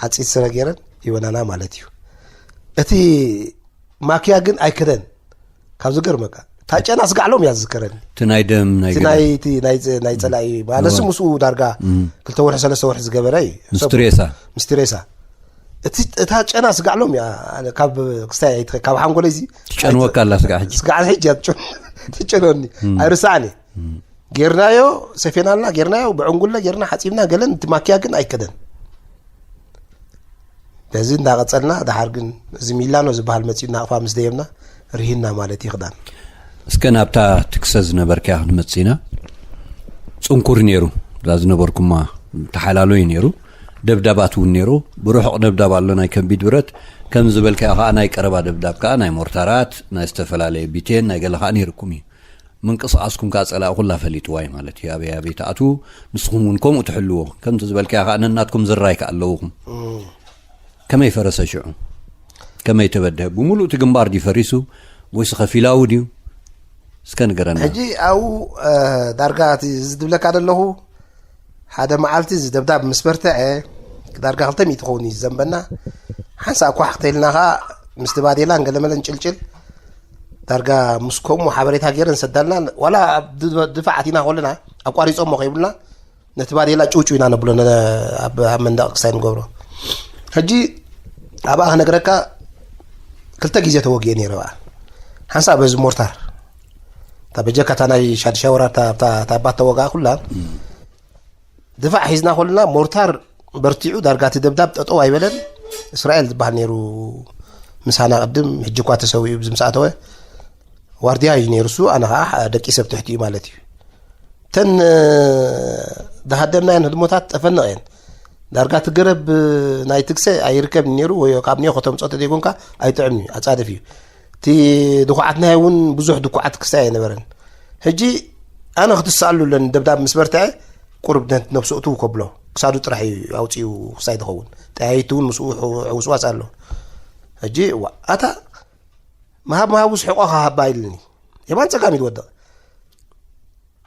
ሓፂት ስረ ገይረን ይበናና ማለት እዩ። እቲ ማኪያ ግን ኣይከደን ካብ ዝገርመካ ታጨና ስጋዕሎም እያ ዝዝከረኒ። እቲ ናይ ደም ናይ እቲ ገለ ናይ እቲ ናይ ጸ- ናይ ጸላኢ ማለት እዋ። ምስኡ ዳርጋ እም። ክልተ ወርሒ ሰለስተ ወርሒ ዝገበረ እዩ። ምስቲ ሬሳ። ምስቲ ሬሳ እቲ እታ ጨና ስጋዕሎም እያ። ኣነ ካብ ክስታይ ኣይትኸ- ካብ ሓንጎለይ እዚ ትጨንወካ ኣላ ስጋዕ ሕጂ። ስጋዕ ሕጂ እያ ትጨን- ትጨንወኒ ኣይርስዓኒ። ጌርናዮ ሰፌናልና ጌርናዮ ብዕንጉለ ጌርና ሓጺብና ገለን እቲ ማኪያ ግን ኣይከደን። በዚ እንዳቐጸልና ደሓር ግን እዚ ሚላኖ ዝበሃል መጺኡ ናቕፋ ምስ ደየብና ርሂና ማለት እዩ ክዳን። እስከ ናብታ ትክሰ ዝነበርካያ ክንመጽእ ኢና። ጽንኩር ነይሩ እዛ ዝነበርኩማ ተሓላሎ እዩ ነይሩ። ደብዳባት እውን ነይሩ። ብርሑቕ ደብዳብ ኣሎ ናይ ከቢድ ብረት ከም ዝበልካዮ ከዓ ናይ ቀረባ ደብዳብ ከዓ ናይ ሞርታራት ናይ ዝተፈላለየ ቢቴን ናይ ገለ ከዓ ነይርኩም እዩ። ምንቅስቃስኩም ከዓ ፀላኢ ኩላ ፈሊጥዋ እዩ ማለት እዩ። ኣበይ ኣበይ ትኣትዉ ንስኹም እውን ከምኡ ትሕልዎ። ከምቲ ዝበልካዮ ከዓ ነናትኩም ዝራይ ከዓ ኣለውኹም። ከመይ ፈረሰ ሽዑ? ከመይ ተበድሀ? ብምሉእ እቲ ግንባር ድዩ ፈሪሱ ወይስ ኸፊላዊ ድዩ? እስከ ንገረና። ሕጂ ኣብኡ ዳርጋ እቲ ዝድብለካ ዘለኹ ሓደ መዓልቲ እዚ ደብዳብ ምስ በርትዐ ዳርጋ ክልተ ሚእቲ ክኸውን እዩ ዝዘንበና። ሓንሳእ ኳሕ ክተይልና ከዓ ምስቲ ባዴላን ገለመለን ጭልጭል ዳርጋ ምስ ከምኡ ሓበሬታ ገይረን ሰዳልና። ዋላ ኣብ ድ- ድፋዕ ኣቲና ከለና ኣቋሪፆሞ ከይብሉና ነቲ ባዴላ ጭውጭው ኢና ነብሎ ነ- ኣብ ኣብ መንደቕ ክሳይ ንገብሮ። ሕጂ ኣብኣ ክነግረካ ክልተ ግዜ ተወጊኤ ነይረ። ብኣ ሓንሳእ በዚ ሞርታር እታ በጀካ እታ ናይ ሻድሻ ወራር እታ- እታ እታ ባት ተወግኣ ኩላ ድፋዕ ሒዝና ከለና ሞርታር በርቲዑ ዳርጋ እቲ ደብዳብ ጠጠው ኣይበለን። እስራኤል ዝበሃል ነይሩ ምሳና ቅድም ሕጂ እኳ ተሰዊኡ ብዚ ምስ ኣተወ ዋርድያ እዩ ነይሩ እሱ ኣነ ከዓ ደቂ ሰብ ትሕቲ እዩ ማለት እዩ። እተን ዝሃደምናየን ህድሞታት ጠፈንቕ እየን። ዳርጋ እቲ ገረብ ናይ ትግሰ ኣይርከብን ነይሩ ወይ ካብ ኒዮ ከተምፅኦ ተደይኮንካ ኣይጥዕም እዩ ኣፃድፍ እዩ። እቲ ድኩዓት ናይ እውን ብዙሕ ድኩዓት ክሳይ ኣይነበረን። ሕጂ ኣነ ክትስኣሉ ኣለኒ ደብዳብ ምስ በርትዐ ቁርብ ነብስኡ ትው ከብሎ ክሳዱ ጥራሕ እዩ ኣውፅኡ ክሳይ ዝኸውን ጠያይቱ እውን ምስኡ ሕውስዋስ ኣሎ። ሕጂ እዋ ኣታ ምሃብ ምሃቡስ ሕቆኻ ሃባ ኢልኒ የማን ፀጋም ይትወድቕ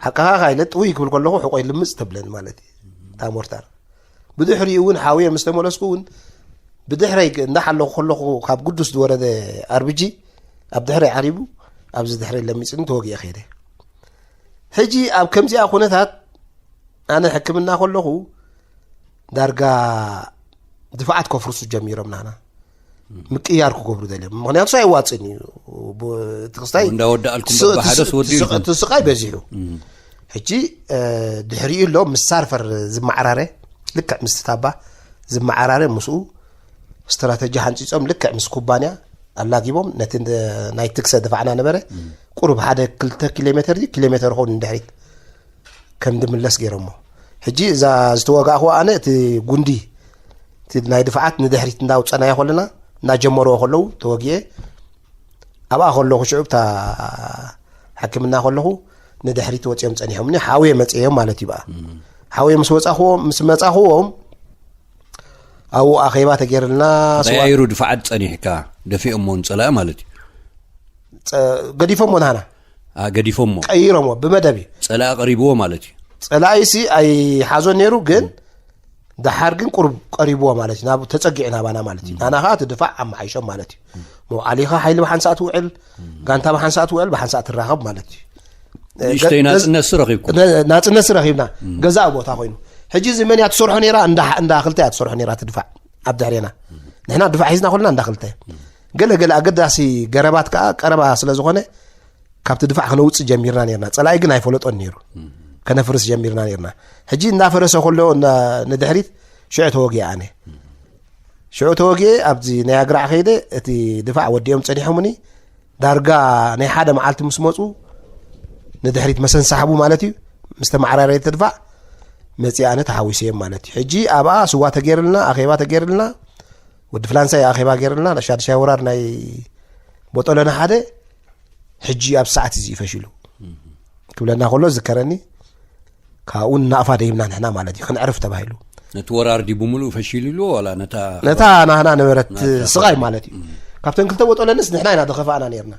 ሓቃኻ ካይለ ጥውይ ክብል ከለኹ ሕቆይ ልምፅ ተብለን ማለት እዩ። እታ ሞርታር ብድሕሪኡ እውን ሓውየ ምስ ተመለስኩ እውን ብድሕረይ እንዳሓለኹ ከለኹ ካብ ግዱስ ዝወረደ ኣርብጂ ኣብ ድሕረይ ዓሪቡ ኣብዚ ድሕረይ ለሚፅኒ ተወጊአ ከይደ። ሕጂ ኣብ ከምዚኣ ኩነታት ኣነ ሕክምና ከለኹ ዳርጋ ድፋዓት ከፍርሱ ጀሚሮም ናና ምቅያር ክገብሩ ደልዮም ምክንያቱ ኣይዋፅን እዩ። እቲ ክስታይ እንዳወዳእልኩም በብሓደስ ወዲኡ ኢልኩም። እቲ ስቃይ በዚሑ ሕጂ ድሕሪኡ ኣሎ ምስ ሳርፈር ዝመዓራረ ልክዕ ምስ ታባ ዝመዓራረ ምስኡ ስትራተጂ ሓንፂፆም ልክዕ ምስ ኩባንያ ኣላጊቦም ነቲ ናይ ትክሰ ድፋዕና ነበረ ቁሩብ ሓደ ክልተ ኪሎ ሜተር ድዩ ኪሎ ሜተር ኾን ንድሕሪት ከም ድምለስ ገይሮሞ። ሕጂ እዛ ዝተወጋእኹ ኣነ እቲ ጉንዲ እቲ ናይ ድፍዓት ንድሕሪት እንዳውፀናዮ ከለና እናጀመርዎ ከለዉ ተወጊኤ ኣብኣ ከለኹ ሽዑ ብታ ሕክምና ከለኹ ንድሕሪት ወፂኦም ፀኒሖምኒ ሓውየ መፅዮም ማለት እዩ። ብኣ ሓውየ ምስ ወፃኹዎም ምስ መፃኹዎም ኣብኡ ኣኼባ ተገይርልና ስዋ- ተቀያይሩ ድፋዓት ጸኒሕካ ደፊኦሞ ንጸላኢ ማለት እዩ። ገዲፎሞ ናህና አ፣ ገዲፎሞ ቀይሮሞ ብመደብ እዩ። ጸላኢ ቀሪብዎ ማለት እዩ። ጸላኢሲ ኣይሓዞን ነይሩ ግን ደሓር ግን ቁሩብ ቀሪብዎ ማለት እዩ ናብ ተጸጊዑ ናባና ማለት እዩ ናና ከዓ እቲ ድፋዕ ኣመሓይሾም ማለት እዩ። መውዓሊኻ ሓይሊ ብሓንሳእ ትውዕል ጋንታ ብሓንሳእ ትውዕል ብሓንሳእ ትራኸብ ማለት እዩ። ንእሽተይ ናፅነት ሲ ረኺብኩም ነ- ናፅነት ሲ ረኺብና ገዛእ ቦታ ኮይኑ ሕጂ እዚ መን እያ ትሰርሖ ነይራ እንዳ እንዳ ክልተ እያ ትሰርሖ ነይራ ትድፋዕ ኣብ ድሕሬና ንሕና ድፋዕ ሒዝና ኮልና እንዳ ክልተ ገለ ገለ ኣገዳሲ ገረባት ከዓ ቀረባ ስለ ዝኾነ ካብቲ ድፋዕ ክነውፅእ ጀሚርና ነርና ፀላኢ ግን ኣይፈለጦን ነይሩ ከነፍርስ ጀሚርና ነርና። ሕጂ እናፈረሰ ከሎ እና ንድሕሪት ሽዑ ተወጊአ ኣነ። ሽዑ ተወጊአ ኣብዚ ናይ ኣግራዕ ከይደ እቲ ድፋዕ ወዲኦም ጸኒሖምኒ። ዳርጋ ናይ ሓደ መዓልቲ ምስ መጹ ንድሕሪት መሰንሳሕቡ ማለት እዩ። ምስ ተመዓራረየ እቲ ድፋዕ መጺአ ኣነ ተሓዊሰ እዮም ማለት እዩ። ሕጂ ኣብኣ ስዋ ተገይርልና፣ ኣኼባ ተገይርልና፣ ወዲ ፍላንሳይ ኣኼባ ገይርልና፣ ሻድሻይ ወራር ናይ ቦጦለና ሓደ ሕጂ ኣብ ሰዓት እዚ እዩ ፈሽሉ ክብለና ከሎ ዝከረኒ። ካብኡ ናቕፋ ደይብና ንሕና ማለት እዩ፣ ክንዕርፍ ተባሂሉ። ነቲ ወራር ድዩ ብምሉኡ ፈሽሉ ኢልዎ ዋላ ነታ ነታ ናህና ነበረት ናታ ስቓይ ማለት እዩ። ካብተን ክልተ ቦጦለንስ ንሕና ኢና ዝኸፋእና ነርና።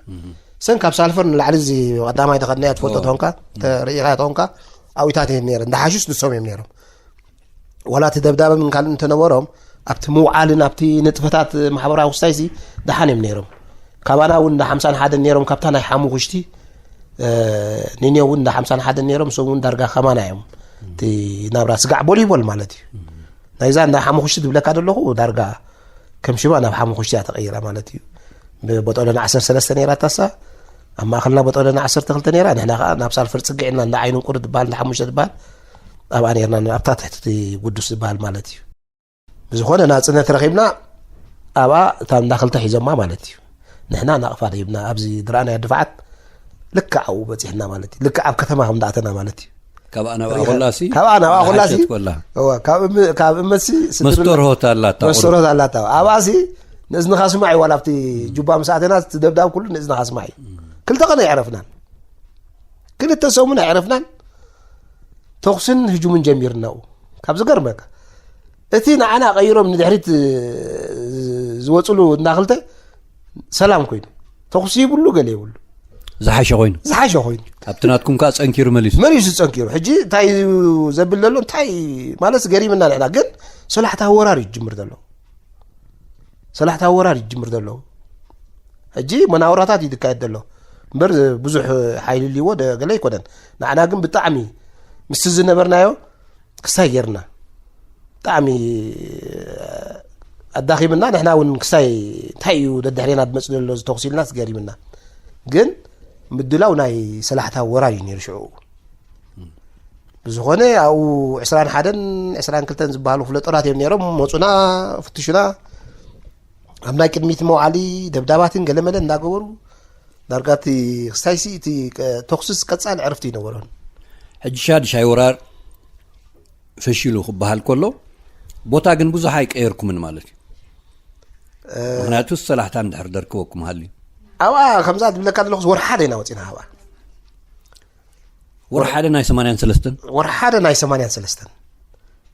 ሰን ካብ ሳልፈር ንላዕሊ እዚ ቀዳማይ ተኸድናያ ትፈልጦ ኦ። ተኾንካ፣ ተርእኻ ተኾንካ፣ ኣብኢታት እየን ነይረን። እንዳሓሹስ ንሶም እዮም ነይሮም። ዋላ እቲ ደብዳበ ምን ካልእ እንተነበሮም፣ ኣብቲ ምውዓልን ኣብቲ ንጥፈታት ማሕበራዊ ክስታይሲ ደሓን እዮም ነይሮም። ካባና እውን እንዳ ሓምሳን ሓደን ነይሮም፣ ካብታ ናይ ሓሙኽሽቲ፣ እ፣ ኒንዮ እውን እንዳ ሓምሳን ሓደን ነይሮም፣ እሶም እውን ዳርጋ ከማና እዮም። እቲ ናብራ ስጋዕ ቦሊቦል ማለት እዩ። ናይዛ እንዳ ሓሙኽሽቲ ዝብለካ ዘለኹ ዳርጋ ከም ሽባ ናብ ሓሙኽሽቲ እያ ተቐይራ ማለት እዩ። ብቦጦሎና ዓሰርተ ሰለስተ ነይራ ታሳ፣ ኣብ ማእኸልና ቦጦሎና ዓሰርተ ክልተ ነይራ፣ ንሕና ኸዓ ናብ ሳልፈር ጽግዕና እንዳ ዓይኑ እንቁር ዝበሃል፣ እንዳ ሓሙሽተ ዝበሃል፣ ኣብኣ ነይርና፣ ኣብታ ትሕቲ ጉዱስ ዝበሃል ማለት እዩ። ብዝኾነ ናጽነት ረኺብና፣ ኣብኣ እታ እንዳ ክልተ ሒዞማ ማለት እዩ። ንሕና ናቕፋ ደይብና፣ ኣብዚ ዝረኣናዮ ድፋዓት ልክዕ ኣብኡ በጺሕና ማለት እዩ። ልክዕ ኣብ ከተማ ከም ዝኣተና ማለት እዩ። ካብኣ ናብኣ ርኢኻ? ኮላሲ ካብኣ ናብኣ ኮላሲ? ሓሸት ኮላ። እወ፣ ካብ እም-፣ ካብ እመሲ ስድርና መስተርሆት ኣላታ ቁሩብ። መስተርሆት ኣላታ። ኣብኣሲ ንእዝንኻ ስማዕ እዩ፣ ዋላ ኣብቲ ጁባ ምስ ኣተና፣ እቲ ደብዳብ ኩሉ ንእዝንኻ ስማዕ እዩ። ክልተ ቀን ኣይዕረፍናን። ክልተ ሰሙን ኣይዕረፍናን። ተኹስን ህጁምን ጀሚርና ኣብኡ። ካብ ዝገርመካ፣ እቲ ንዓና ቀይሮም ንድሕሪት ዝወጽሉ እና ክልተ ሰላም ኮይኑ። ተኹሲ ይብሉ፣ ገለ ይብሉ። ዝሓሸ ኮይኑ። ዝሓሸ ኮይኑ። ኣብቲ ናትኩም ከኣ ጸንኪሩ መሊሱ። መሊሱ ጸንኪሩ። ሕጂ እንታይ እዩ ዘብል ዘሎ? እንታይ ማለት ገሪምና ንሕና። ግን ሰላሕታዊ ወራር እዩ ዝጅምር ዘሎ። ሰላሕታዊ ወራር እዩ ዝጅምር ዘሎ። ሕጂ መናውራታት እዩ ዝካየድ ዘሎ። እምበር ብዙሕ ሓይሊ ልዎ ደ-፣ ገለ ኣይኮነን። ንዓና ግን ብጣዕሚ ምስቲ ዝነበርናዮ ክስታይ ጌርና። ብጣዕሚ ኣዳኺምና፣ ንሕና እውን ክስታይ እንታይ እዩ ደድሕሬና ዝመጽእ ዘሎ እዚ ተኹሲ ኢልናስ ገሪምና። ግን ምድላው ናይ ሰላሕታዊ ወራር እዩ ነይሩ ሽዑ። ብዝኾነ ኣብኡ ዕስራን ሓደን ዕስራን ክልተን ዝበሃሉ ክፍለ ጦራት እዮም ነይሮም። መጹና፣ ፍትሹና። ኣብ ናይ ቅድሚት መውዓሊ ደብዳባትን ገለመለ እናገበሩ ዳርጋ እቲ ክስታይሲ እቲ ቀ-፣ ተኹስስ ቀጻሊ ዕረፍቲ ኣይነበሮን። ሕጂ ሻድሻይ ወራር ፈሺሉ ክበሃል ከሎ፣ ቦታ ግን ብዙሕ ኣይቀየርኩምን ማለት እዩ። እ፣ ምኽንያቱ ሰላሕታ እንድሕር ደርክበኩም ሃልዩ። ኣብኣ ከምዛ ትብለካ ዘለኹስ ወርሒ ሓደ ኢና ወጺና ኣብኣ። ወርሒ ሓደ ናይ ሰማንያን ሰለስተን? ወርሒ ሓደ ናይ ሰማንያን ሰለስተን።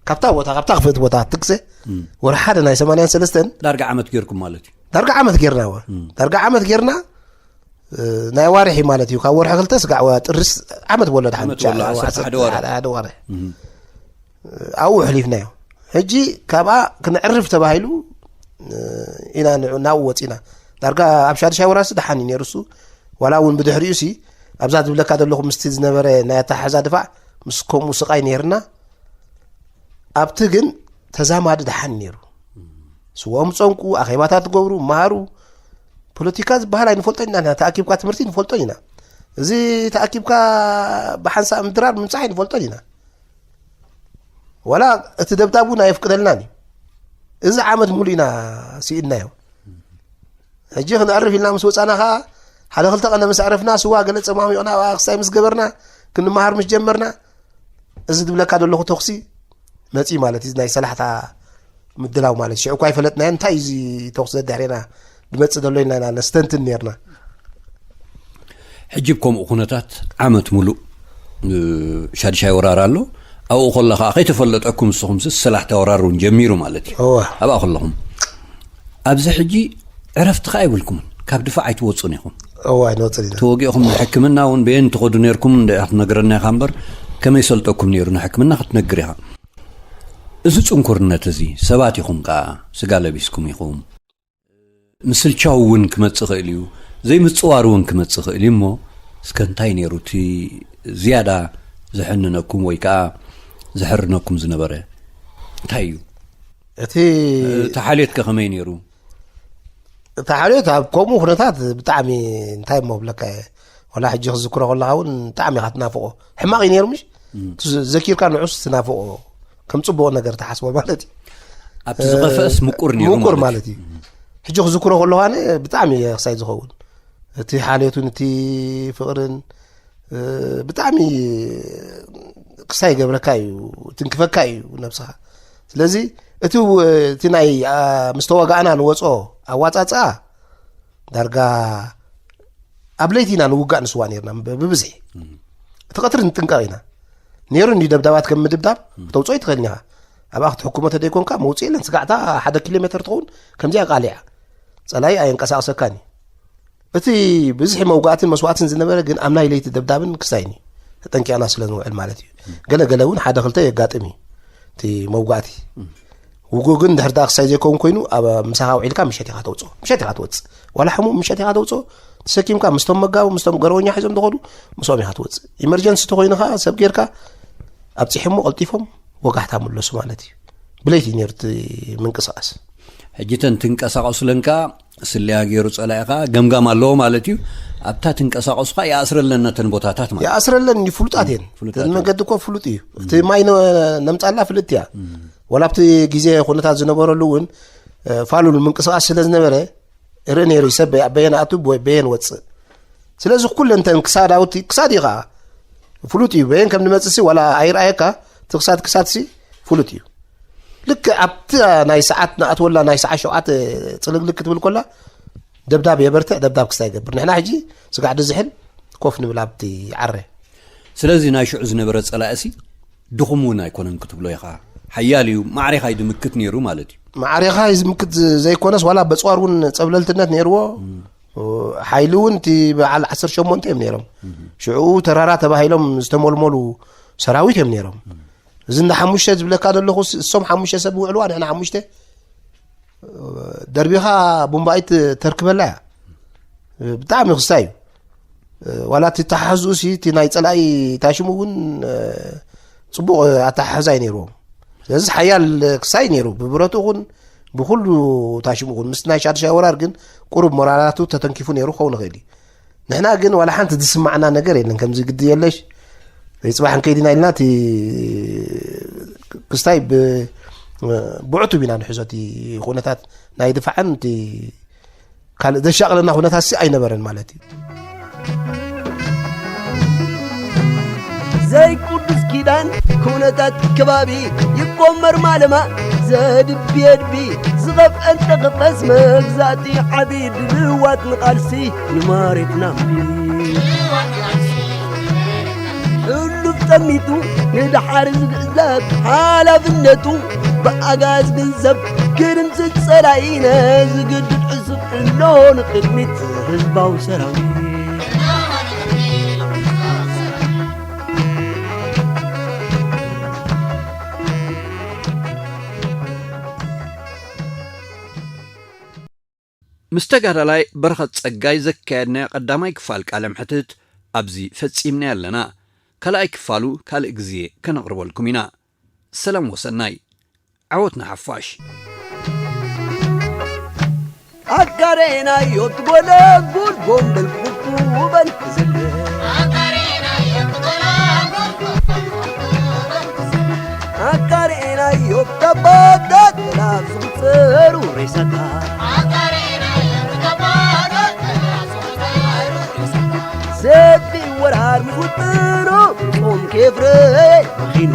ካብታ ቦታ፣ ካብታ ክፍእቲ ቦታ ትግዘ፣ እም። ወርሒ ሓደ ናይ ሰማንያን ሰለስተን። ዳርጋ ዓመት ጌርኩም ማለት እዩ። ዳርጋ ዓመት ጌርና፣ እወ። እም። ዳርጋ ዓመት ጌርና፣ እ፣ ናይ ዋርሒ ማለት እዩ። ካብ ወርሒ ክልተ ስጋዕ ወ-፣ ጥርስ ዓመት ወሎ ደሓን ዓመት ብቻ፣ ወሎ፣ ዓሰርተ ሓደ ዓሰርተ ሓደ ዋርሒ። ሓደ ዋርሒ። እም። ኣብኡ ኣሕሊፍናዮ። ሕጂ ካብኣ ክነዕርፍ ተባሂሉ፣ እ፣ ኢና ን-፣ ናብኡ ወጺና። ዳርጋ ኣብ ሻድሻይ ወራርሲ ደሓን እዩ ነይሩ እሱ። ዋላ እውን ብድሕሪኡ ሲ፣ ኣብዛ ዝብለካ ዘለኹ ምስቲ ዝነበረ ናይ ኣተሓሕዛ ድፋዕ፣ ምስ ከምኡ ስቓይ ነይርና። ኣብቲ ግን ተዛማዲ ደሓን ነይሩ። ስዎም ጸንቁ፣ ኣኼባታት ትገብሩ፣ መሃሩ። ፖለቲካ ዝበሃል ኣይንፈልጦን ኢና፣ ተኣኪብካ ትምህርቲ ንፈልጦን ኢና። እዚ ተኣኪብካ ብሓንሳእ ምድራር ምምጻሕ ኣይንፈልጦን ኢና። ዋላ እቲ ደብዳብ እውን ኣየፍቅደልናን እዩ። እዚ ዓመት ሙሉ ኢና ስኢድናዮ። ሕጂ ክንዕርፍ ኢልና ምስ ወጻና ኸኣ፣ ሓደ ክልተ ቀነ ምስ ኣዕረፍና፣ ስዋ ገለ ጸማሚቕና፣ ኣብኣ ክስታይ ምስ ገበርና፣ ክንመሃር ምስ ጀመርና፣ እዚ ዝብለካ ዘለኹ ተኹሲ መጺ ማለት እዩ። ናይ ሰላሕታ ምድላው ማለት ሽዑ እኳ ኣይፈለጥናዮ፣ እንታይ እዩ እዚ ተኹሲ ደድሕሬና ዝመጽእ ዘሎ ኢልና ኢና ነስተንትን ነርና። ሕጂ ብከምኡ ኩነታት ዓመት ሙሉእ፣ እ፣ ሻድሻይ ወራር ኣሎ። ኣብኡ ከሎ ከኣ ከይተፈለጠኩም ንስኹም ስ-፣ ሰላሕታ ወራር እውን ጀሚሩ ማለት እዩ። እወ። ኣብኣ ከለኹም። ኣብዚ ሕጂ ዕረፍቲ ከኣ ኣይብልኩምን። ካብ ድፋዕ ኣይትወጹን ኢኹም። እወ፣ ኣይንወጽን ኢና። ተወጊእኹም ንሕክምና እውን በየን ትኸዱ ነርኩም እንደ ክትነግረና ኢኻ እምበር፣ ከመይ ሰልጠኩም ነይሩ ንሕክምና ክትነግር ኢኻ። እዚ ጽንኩርነት እዚ፣ ሰባት ኢኹም ከኣ፣ ስጋ ለቢስኩም ኢኹም። ምስልቻው እውን ክመጽእ ይኽእል እዩ። ዘይምጽዋር እውን ክመጽእ ይኽእል እዩ እሞ፣ እስከ እንታይ ነይሩ እቲ ዝያዳ ዘሐንነኩም ወይ ከኣ ዘሕርነኩም ዝነበረ? እንታይ እዩ? እቲ እቲ ሓልዮትከ ከመይ ነይሩ? እቲ ሓልዮት ኣብ ከምኡ ኩነታት ብጣዕሚ እንታይ እሞ ብለካ እየ። ወላ ሕጂ ክዝክሮ ከለኻ እውን ብጣዕሚ ኢኻ ትናፍቖ። ሕማቕ እዩ ነይሩ ምሽ? ዘኪርካ ንዑስ ትናፍቆ፣ ከም ጽቡቕ ነገር ትሓስቦ ማለት እዩ። ኣብቲ ዝኸፍአስ ምቁር ነይሩ ምቁር ማለት ማለት እዩ። ሕጂ ክዝክሮ ከለኹ ኣነ ብጣዕሚ እየ ክሳይ ዝኸውን። እቲ ሓልዮትን እቲ ፍቕርን፣ እ፣ ብጣዕሚ ክሳይ ይገብረካ እዩ፣ ትንክፈካ እዩ ነብስኻ። ስለዚ እቲ ው-፣ እቲ ናይ፣ ኣ፣ ምስ ተዋጋእና ንወጾ ኣዋጻጽኣ ዳርጋ ኣብ ለይቲ ኢና ንውጋእ ንስዋ ነርና ብ-፣ ብብዝሒ። እቲ ቀትሪ ንጥንቀቕ ኢና። ነይሩ እንዲ ደብዳባት ከም ምድብዳብ፣ እም። ክተውፅኦ ይትኽእል ኢኻ። ኣብኣ ክትሕክሞ ተደይኮንካ መውፅኢ የለን። ስጋዕታ ሓደ ኪሎ ሜትር ትኸውን ከምዚኣ ቃሊዓ። ጸላኢ ኣየንቀሳቕሰካን እዩ። እቲ ብዝሒ መውጋእትን መስዋእትን ዝነበረ ግን ኣብ ናይ ለይቲ ደብዳብን ክሳይን እዩ። ተጠንቂቕና ስለ ንውዕል ማለት እዩ። ገለ ገለ እውን ሓደ ክልተ የጋጥም እዩ። እቲ መውጋእቲ። ውጉእ ግን ድሕር ደኣ ክሳይ ዘይከውን ኮይኑ ኣብ ምሳኻ ውዒልካ ምሸት ኢኻ ተውፅኦ። ምሸት ኢኻ ትወፅእ። ዋላ ሕሙም ምሸት ኢኻ ተውፅኦ። ተሰኪምካ ምስቶም መጋቡ፣ ምስቶም ገረወኛ ሒዞም ዝኸዱ፣ ምስኦም ኢኻ ትወፅእ። ኢመርጀንሲ ተኾይኑ ኸዓ ሰብ ጌርካ ኣብፂሕሞ ቀልጢፎም ወጋሕታ ምለሱ ማለት እዩ። ብለይቲ እዩ ነይሩ እቲ ምንቅስቓስ። ሕጂ ተን ትንቀሳቐሱለን ከኣ ስለያ ገይሩ ጸላኢኻ ገምጋም ኣለዎ ማለት እዩ። ኣብታ ትንቀሳቐሱ ከኣ ይኣስረለን ነተን ቦታታት ማለት እዩ። ይኣስረለን እዩ፣ ፍሉጣት እየን። ፍሉጣት እተን እየን። መገዲ እኮ ፍሉጥ እዩ። እቲ ማይ ነ-፣ ነምጻላ ፍልጥቲ እያ። ወላ ኣብቲ ግዜ ኩነታት ዝነበረሉ እውን፣ እ፣ ፋሉል ምንቅስቓስ ስለ ዝነበረ፣ ይርኢ ነይሩ እዩ። ሰብ በየን ኣቱ፣ በየን ወጽእ። ስለዚ ኩለን እተን ክሳድ ኣውቲ-፣ ክሳድ እዩ ኸዓ። ፍሉጥ እዩ። በየን ከም ንመጽእ ሲ ዋላ ኣይርኣየካ፣ እቲ ክሳድ ክሳድ ሲ ፍሉጥ እዩ። ልክዕ ኣብቲ ናይ ሰዓት ንኣትወላ ናይ ሰዓት ሸውዓተ ጽልግልግ ክትብል ኮላ፣ ደብዳብ የበርትዕ፣ ደብዳብ ክስታይ ይገብር። ንሕና ሕጂ ስጋዕ ድዝሕል ኮፍ ንብል ኣብቲ ዓረ። ስለዚ ናይ ሽዑ ዝነበረ ጸላእሲ ድኹም እውን ኣይኮነን ክትብሎ ኢኻ። ሓያል እዩ፣ ማዕሬኻ እዩ ድምክት ነይሩ ማለት እዩ። ማዕሬኻ እዩ ዝምክት ዘይኮነስ ዋላ በጽዋር እውን ጸብለልትነት ነይርዎ። ሓይሊ እውን እቲ በዓል ዓሰርተ ሸሞንተ እዮም ነይሮም። ሽዑ ተራራ ተባሂሎም ዝተመልመሉ ሰራዊት እዮም ነይሮም። እዚ እንዳ ሓሙሽተ ዝብለካ ዘለኹ ስ-፣ እሶም ሓሙሽተ ሰብ ይውዕልዋ፣ ንሕና ሓሙሽተ ደርቢኻ ቡምባኢት ተርክበላ እያ። ብጣዕሚ ክስታይ እዩ። ዋላ እቲ ተሓሕዝኡ ሲ፣ እቲ ናይ ጸላኢ ታሽሙ እውን፣ ጽቡቕ ኣተሓሕዛ እዩ ነይርዎም። ስለዚ ሓያል ክሳይ ነይሩ። ብብረቱ ይኹን ብኹሉ ታሽሙ ይኹን። ምስ ናይ ሻድሻይ ወራር ግን ቁሩብ ሞራላቱ ተተንኪፉ ነይሩ ክኸውን ይኽእል እዩ። ንሕና ግን ዋላ ሓንቲ ዝስማዕና ነገር የለን። ከምዚ ግዲ የለሽ፣ ወይ ጽባሕ ንከይድ ኢና ኢልና እቲ ክስታይ ብ-፣ ብዕቱብ ኢና ንሕዞ። እቲ ኩነታት ናይ ድፋዕን እቲ ካልእ ዘሻቕለና ኩነታት ሲ ኣይነበረን ማለት እዩ። ዘይቅዱስ ኪዳን ኩነታት ከባቢ ይቆመር ማለማ ዘድቢ የድቢ ዝኸፍአን ተኸፈስ መግዛእቲ ዓቢ ድልዋት ንቓልሲ ንመሬትና እምቢ። ሕሉፍ ጠሚቱ ንደሓር ዝግዘብ ሓላፍነቱ ብኣጋዝ ገንዘብ ክድምስስ ጸላኢ ነዚ ግድድ ዕሱብ ሕሎ ንቕድሚት ህዝባዊ ሰራዊት። ምስ ተጋዳላይ በረኸት ጸጋይ ዘካየድናዮ ቀዳማይ ክፋል ቃለ መሕትት ኣብዚ ፈጺምናዮ ኣለና። ካልኣይ ክፋሉ ካልእ ግዜ ከነቕርበልኩም ኢና። ሰላም ወሰናይ። ዓወት ንሓፋሽ። ኣካሬናዮ ትጎለጉል ጎንበል ኩኩበል ትዝል። ኣካሬናዮ ተባታት ናብ ዝቑጸሩ ሬሳታት። ሰፊ ወራር ምስ ውጥኑ ጾም ኬፍረ መኺኑ።